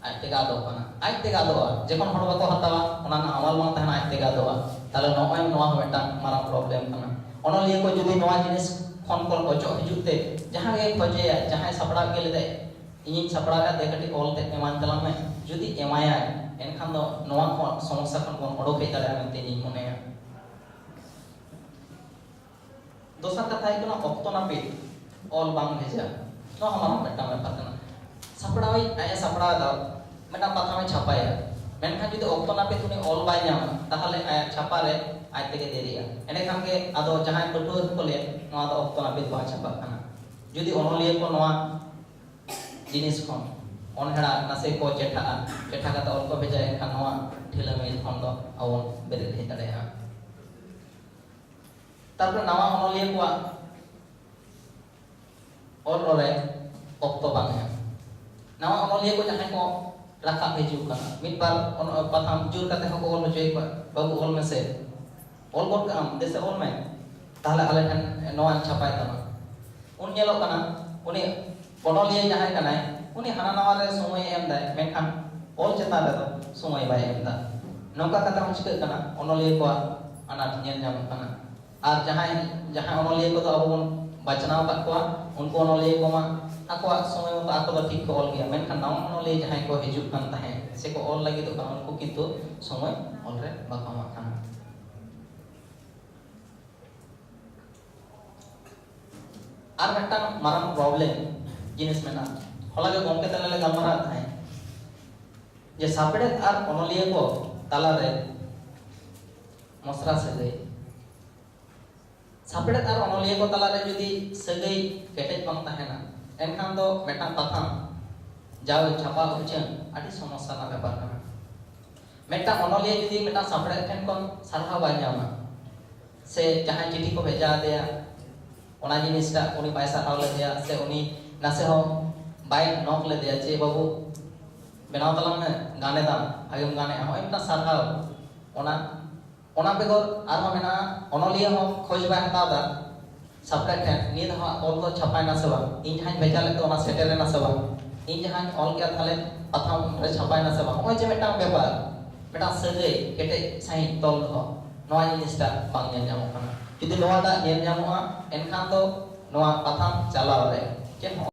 ᱟᱡ ᱛᱮᱜᱮ ᱟᱫᱚᱜ ᱠᱟᱱᱟ, ᱟᱡ ᱛᱮᱜᱮ ᱟᱫᱚᱜᱼᱟ᱾ ᱡᱚᱠᱷᱚᱱ ᱦᱚᱲ ᱵᱟᱠᱚ ᱦᱟᱛᱟᱣᱟ, ᱚᱱᱟ ᱨᱮᱱᱟᱜ ᱦᱟᱢᱟᱞ ᱵᱟᱝ ᱛᱟᱦᱮᱱᱟ, ᱟᱡ ᱛᱮᱜᱮ ᱟᱫᱚᱜᱼᱟ᱾ ᱛᱟᱦᱞᱮ ᱱᱚᱜᱼᱚᱭ ᱱᱚᱣᱟ ᱦᱚᱸ ᱢᱤᱫᱴᱟᱝ ᱢᱟᱨᱟᱝ problem ᱠᱟᱱᱟ᱾ ᱚᱱᱚᱞᱤᱭᱟᱹ ᱠᱚ ᱡᱩᱫᱤ ᱱᱚᱣᱟ ᱡᱤᱱᱤᱥ ᱠᱷᱚᱱ ᱠᱚ ᱚᱪᱚᱜ ᱦᱤᱡᱩᱜ ᱛᱮ, ᱡᱟᱦᱟᱸ ᱜᱮ ᱠᱷᱚᱡᱮᱭᱟ, ᱡᱟᱦᱟᱸᱭ ᱥᱟᱯᱲᱟᱣ ᱜᱮ ᱞᱟᱹᱭᱫᱟᱭ, ᱤᱧᱤᱧ ᱥᱟᱯᱲᱟᱣ ᱠᱟᱜ ᱛᱮ ᱠᱟᱹᱴᱤᱡ ᱚᱞ ᱛᱮ ᱮᱢᱟᱧ ᱛᱟᱞᱟᱝ ᱢᱮ, ᱡᱩᱫᱤ ᱮᱢᱟᱭᱟᱭ, ᱮᱱᱠᱷᱟᱱ ᱫᱚ ᱱᱚᱣᱟ ᱠᱷᱚᱱ, ᱥᱚᱢᱚᱥᱥᱟ ᱠᱷᱚᱱ ᱵᱚᱱ ᱚᱰᱚᱠ ᱦᱮᱡ ᱫᱟᱲᱮᱭᱟᱜᱼᱟ ᱢᱮᱱᱛᱮ ᱤᱧᱤᱧ ᱢᱚᱱᱮᱭᱟ᱾ ᱫᱚᱥᱟᱨ ᱠᱟᱛᱷᱟ ᱦᱩᱭᱩᱜ ᱠᱟᱱᱟ ᱚᱠᱛᱚ ᱱᱟᱹᱯᱤᱛ ᱚᱞ ᱵᱟᱝ ᱵᱷᱮᱡᱟ᱾ ᱱᱚᱣᱟ ᱦᱚᱸ ᱢᱟᱨᱟᱝ ᱢᱤᱫᱴᱟᱝ ᱵᱮᱯᱟᱨ ᱠᱟᱱᱟ᱾ ᱥᱟᱯᱲᱟᱣᱤᱡ ᱟᱡ ᱮ ᱥᱟᱯᱲᱟᱣ ᱮᱫᱟ, ᱢᱤᱫᱴᱟᱝ ᱯᱟᱛᱷᱟᱢ ᱮ ᱪᱷᱟᱯᱟᱭᱟ, ᱢᱮᱱᱠᱷᱟᱱ ᱡᱩᱫᱤ ᱚᱠᱛᱚ ᱱᱟᱹᱯᱤᱛ ᱩᱱᱤ ᱚᱞ ᱵᱟᱭ ᱧᱟᱢᱟ, ᱛᱟᱦᱚᱞᱮ ᱟᱭᱟᱜ ᱪᱷᱟᱯᱟ ᱨᱮ ᱟᱡ ᱛᱮᱜᱮ ᱫᱮᱨᱤᱜᱼᱟ᱾ ᱮᱸᱰᱮᱠᱷᱟᱱ ᱜᱮ ᱟᱫᱚ ᱡᱟᱦᱟᱸᱭ ᱯᱟᱹᱴᱷᱩᱣᱟᱹ ᱠᱚᱠᱚ ᱞᱟᱹᱭᱟ, ᱱᱚᱣᱟ ᱫᱚ ᱚᱠᱛᱚ ᱱᱟᱹᱯᱤᱛ ᱵᱟᱝ ᱪᱷᱟᱯᱟᱜ ᱠᱟᱱᱟ᱾ ᱡᱩᱫᱤ ᱚᱱᱚᱞᱤᱭᱟᱹ ᱠᱚ ᱱᱚᱣᱟ ᱡᱤᱱᱤᱥ ᱠᱷᱚᱱ ᱚᱱᱦᱮᱲᱟ ᱱᱟᱥᱮ ᱠᱚ ᱪᱮᱴᱷᱟᱜᱼᱟ, ᱪᱮᱴᱷᱟ ᱠᱟᱛᱮ ᱚᱞ ᱠᱚ ᱵᱷᱮᱡᱟᱭᱟ, ᱮᱱᱠᱷᱟᱱ ᱱᱚᱣᱟ ᱰᱷᱤᱞᱟᱹᱢᱤᱞ ᱠᱷᱚᱱ ᱫᱚ ᱟᱵᱚ ᱵᱚᱱ ᱵᱮᱨᱮᱫ ᱦᱮᱡ ᱫᱟᱲᱮᱭᱟᱜᱼᱟ᱾ ᱛᱟᱨᱯᱚᱨᱮ ᱱᱟᱣᱟ ᱚᱱᱚᱞᱤᱭᱟᱹ ᱠᱚᱣᱟᱜ ᱚᱞ ᱨᱮ ᱚᱠᱛᱚ ᱵᱟᱝ ᱮᱢ᱾ ᱱᱟᱣᱟ ᱚᱱᱚᱞᱤᱭᱟᱹ ᱠᱚ ᱡᱟᱦᱟᱸᱭ ᱠᱚ ᱨᱟᱠᱟᱵ ᱦᱤᱡᱩᱜ ᱠᱟᱱᱟ, ᱢᱤᱫ ᱵᱟᱨ ᱚᱱ-, ᱯᱟᱛᱷᱟᱢ ᱡᱳᱨ ᱠᱟᱛᱮ ᱦᱚᱸᱠᱚ ᱚᱞ ᱦᱚᱪᱚᱭᱮᱫ ᱠᱚᱣᱟ, "ᱵᱟᱹᱵᱩ, ᱚᱞ ᱢᱮᱥᱮ, ᱚᱞ ᱜᱚᱫ ᱠᱟᱜ ᱟᱢ, ᱫᱮᱥᱮ ᱚᱞ ᱢᱮ", ᱛᱟᱦᱚᱞᱮ ᱟᱞᱮ ᱴᱷᱮᱱ ᱱᱚᱣᱟ ᱪᱷᱟᱯᱟᱭ ᱛᱟᱢᱟ᱾ ᱩᱱ ᱧᱮᱞᱚᱜ ᱠᱟᱱᱟ, ᱩᱱᱤ ᱚᱱᱚᱞᱤᱭᱟᱹ ᱡᱟᱦᱟᱸᱭ ᱠᱟᱱᱟᱭ, ᱩᱱᱤ ᱦᱟᱱᱟ ᱱᱟᱣᱟ ᱨᱮ ᱥᱚᱢᱚᱭᱮ ᱮᱢ ᱫᱟᱭ, ᱢᱮᱱᱠᱷᱟᱱ ᱚᱞ ᱪᱮᱛᱟᱱ ᱨᱮᱫᱚ ᱥᱚᱢᱚᱭ ᱵᱟᱭ ᱮᱢ ᱮᱫᱟ᱾ ᱱᱚᱝᱠᱟ ᱠᱟᱛᱮ ᱦᱚᱸ ᱪᱤᱠᱟᱹᱜ ᱠᱟᱱᱟ, ᱚᱱᱚᱞᱤᱭᱟᱹ ᱠᱚᱣᱟᱜ ᱟᱱᱟᱴ ᱧᱮᱞ ᱧᱟᱢᱚᱜ ᱠᱟᱱᱟ᱾ ᱟᱨ ᱡᱟᱦᱟᱸᱭ, ᱡᱟᱦᱟᱸᱭ ᱚᱱᱚᱞᱤᱭᱟᱹ ᱠᱚᱫᱚ ᱟᱵᱚ ᱵᱚᱱ ᱵᱟᱪᱷᱱᱟᱣ ᱟᱠᱟᱫ ᱠᱚᱣᱟ, ᱩᱱᱠᱩ ᱚᱱᱚᱞᱤᱭᱟᱹ ᱠᱚᱢᱟ ᱟᱠᱚᱣᱟᱜ ᱥᱚᱢᱚᱭ ᱢᱚᱛᱚ ᱟᱠᱚ ᱫᱚ ᱴᱷᱤᱠ ᱠᱚ ᱚᱞ ᱜᱮᱭᱟ, ᱢᱮᱱᱠᱷᱟᱱ ᱱᱟᱣᱟ ᱚᱱᱚᱞᱤᱭᱟᱹ ᱡᱟᱦᱟᱸᱭ ᱠᱚ ᱦᱤᱡᱩᱜ ᱠᱟᱱ ᱛᱟᱦᱮᱸᱫ ᱥᱮᱠᱚ ᱚᱞ ᱞᱟᱹᱜᱤᱫᱚᱜ ᱠᱟᱱᱟ, ᱩᱱᱠᱩ ᱠᱤᱱᱛᱩ ᱥᱚᱢᱚᱭ ᱚᱞ ᱨᱮ ᱵᱟᱠᱚ ᱮᱢᱟᱜ ᱠᱟᱱᱟ᱾ ᱟᱨ ᱢᱤᱫᱴᱟᱝ ᱢᱟᱨᱟᱝ problem ᱡᱤᱱᱤᱥ ᱢᱮᱱᱟᱜᱼᱟ᱾ ᱦᱚᱞᱟ ᱜᱮ ᱜᱚᱢᱠᱮ ᱛᱟᱞᱮ ᱞᱮ ᱜᱟᱞᱢᱟᱨᱟᱣ ᱛᱟᱦᱮᱸᱫ ᱡᱮ ᱥᱟᱯᱲᱮᱫ ᱟᱨ ᱚᱱᱚᱞᱤᱭᱟᱹ ᱠᱚ ᱛᱟᱞᱟᱨᱮ ᱢᱚᱥᱨᱟ ᱥᱟᱹᱜᱟᱹᱭ᱾ ᱥᱟᱯᱲᱮᱫ ᱟᱨ ᱚᱱᱚᱞᱤᱭᱟᱹ ᱠᱚ ᱛᱟᱞᱟᱨᱮ ᱡᱩᱫᱤ ᱥᱟᱹᱜᱟᱹᱭ ᱠᱮᱴᱮᱡ ᱵᱟᱝ ᱛᱟᱦᱮᱱᱟ, ᱮᱱᱠᱷᱟᱱ ᱫᱚ ᱢᱤᱫᱴᱟᱝ ᱯᱟᱛᱷᱟᱢ ᱡᱟᱣ ᱪᱷᱟᱯᱟ ᱩᱪᱷᱟᱹᱱ ᱟᱹᱰᱤ ᱥᱚᱢᱚᱥᱥᱟ ᱨᱮᱱᱟᱜ ᱵᱮᱯᱟᱨ ᱠᱟᱱᱟ᱾ ᱢᱤᱫᱴᱟᱝ ᱚᱱᱚᱞᱤᱭᱟᱹ ᱡᱩᱫᱤ ᱢᱤᱫᱴᱟᱝ ᱥᱟᱯᱲᱮᱫ ᱴᱷᱮᱱ ᱠᱷᱚᱱ ᱥᱟᱨᱦᱟᱣ ᱵᱟᱭ ᱧᱟᱢᱟ, ᱥᱮ ᱡᱟᱦᱟᱸᱭ ᱪᱤᱴᱷᱤ ᱠᱚ ᱵᱷᱮᱡᱟ ᱟᱫᱮᱭᱟ, ᱚᱱᱟ ᱡᱤᱱᱤᱥᱴᱟᱜ ᱩᱱᱤ ᱵᱟᱭ ᱥᱟᱨᱦᱟᱣ ᱞᱮᱫᱮᱭᱟ, ᱥᱮ ᱩᱱᱤ ᱱᱟᱥᱮ ᱦᱚᱸ ᱵᱟᱭ ᱱᱚᱠ ᱞᱮᱫᱮᱭᱟ ᱡᱮ, "ᱵᱟᱹᱵᱩ, ᱵᱮᱱᱟᱣ ᱛᱟᱞᱟᱝ ᱢᱮ, ᱜᱟᱱ ᱮᱫᱟᱢ, ᱵᱷᱟᱜᱮᱢ ᱜᱟᱱᱮᱫᱼᱟ", ᱦᱚᱸᱜᱼᱚᱭ ᱢᱤᱫᱴᱟᱝ ᱥᱟᱨᱦᱟᱣ᱾ ᱚᱱᱟ, ᱚᱱᱟ ᱵᱮᱜᱚᱨ ᱟᱨᱦᱚᱸ ᱢᱮᱱᱟᱜᱼᱟ, ᱚᱱᱚᱞᱤᱭᱟᱹ ᱦᱚᱸ ᱠᱷᱚᱡᱽ ᱵᱟᱭ ᱦᱟᱛᱟᱣ ᱮᱫᱟ ᱥᱟᱯᱲᱮᱫ ᱴᱷᱮᱱ, "ᱱᱤᱭᱟᱹ ᱫᱷᱟᱣ ᱚᱞ ᱫᱚ ᱪᱷᱟᱯᱟᱭᱮᱱᱟ ᱥᱮ ᱵᱟᱝ? ᱤᱧ ᱡᱟᱦᱟᱸᱧ ᱵᱷᱮᱡᱟ ᱞᱮᱫ ᱫᱚ, ᱚᱱᱟ ᱥᱮᱴᱮᱨᱮᱱᱟ ᱥᱮ ᱵᱟᱝ? ᱤᱧ ᱡᱟᱦᱟᱸᱧ ᱚᱞ ᱠᱮᱫᱟ, ᱛᱟᱦᱞᱮ ᱯᱟᱛᱷᱟᱢ ᱨᱮ ᱪᱷᱟᱯᱟᱭᱮᱱᱟ ᱥᱮ ᱵᱟᱝ?" ᱱᱚᱜᱼᱚᱭ ᱡᱮ ᱢᱤᱫᱴᱟᱝ ᱵᱮᱯᱟᱨ, ᱢᱤᱫᱴᱟᱝ ᱥᱟᱹᱜᱟᱹᱭ ᱠᱮᱴᱮᱡ ᱥᱟᱺᱦᱤᱡ ᱛᱚᱞ ᱫᱚᱦᱚ, ᱱᱚᱣᱟ ᱡᱤᱱᱤᱥᱴᱟ ᱵᱟᱝ ᱧᱮᱞ ᱧᱟᱢᱚᱜ ᱠᱟᱱᱟ᱾ ᱡᱩᱫᱤ ᱱᱚᱣᱟᱴᱟᱜ ᱧᱮᱞ ᱧᱟᱢᱚᱜᱼᱟ, ᱮᱱᱠᱷᱟᱱ ᱫᱚ ᱱᱚᱣᱟ ᱯᱟᱛᱷᱟᱢ ᱪᱟᱞᱟᱣ ᱨᱮ ᱪᱮᱫ ᱦᱚᱸ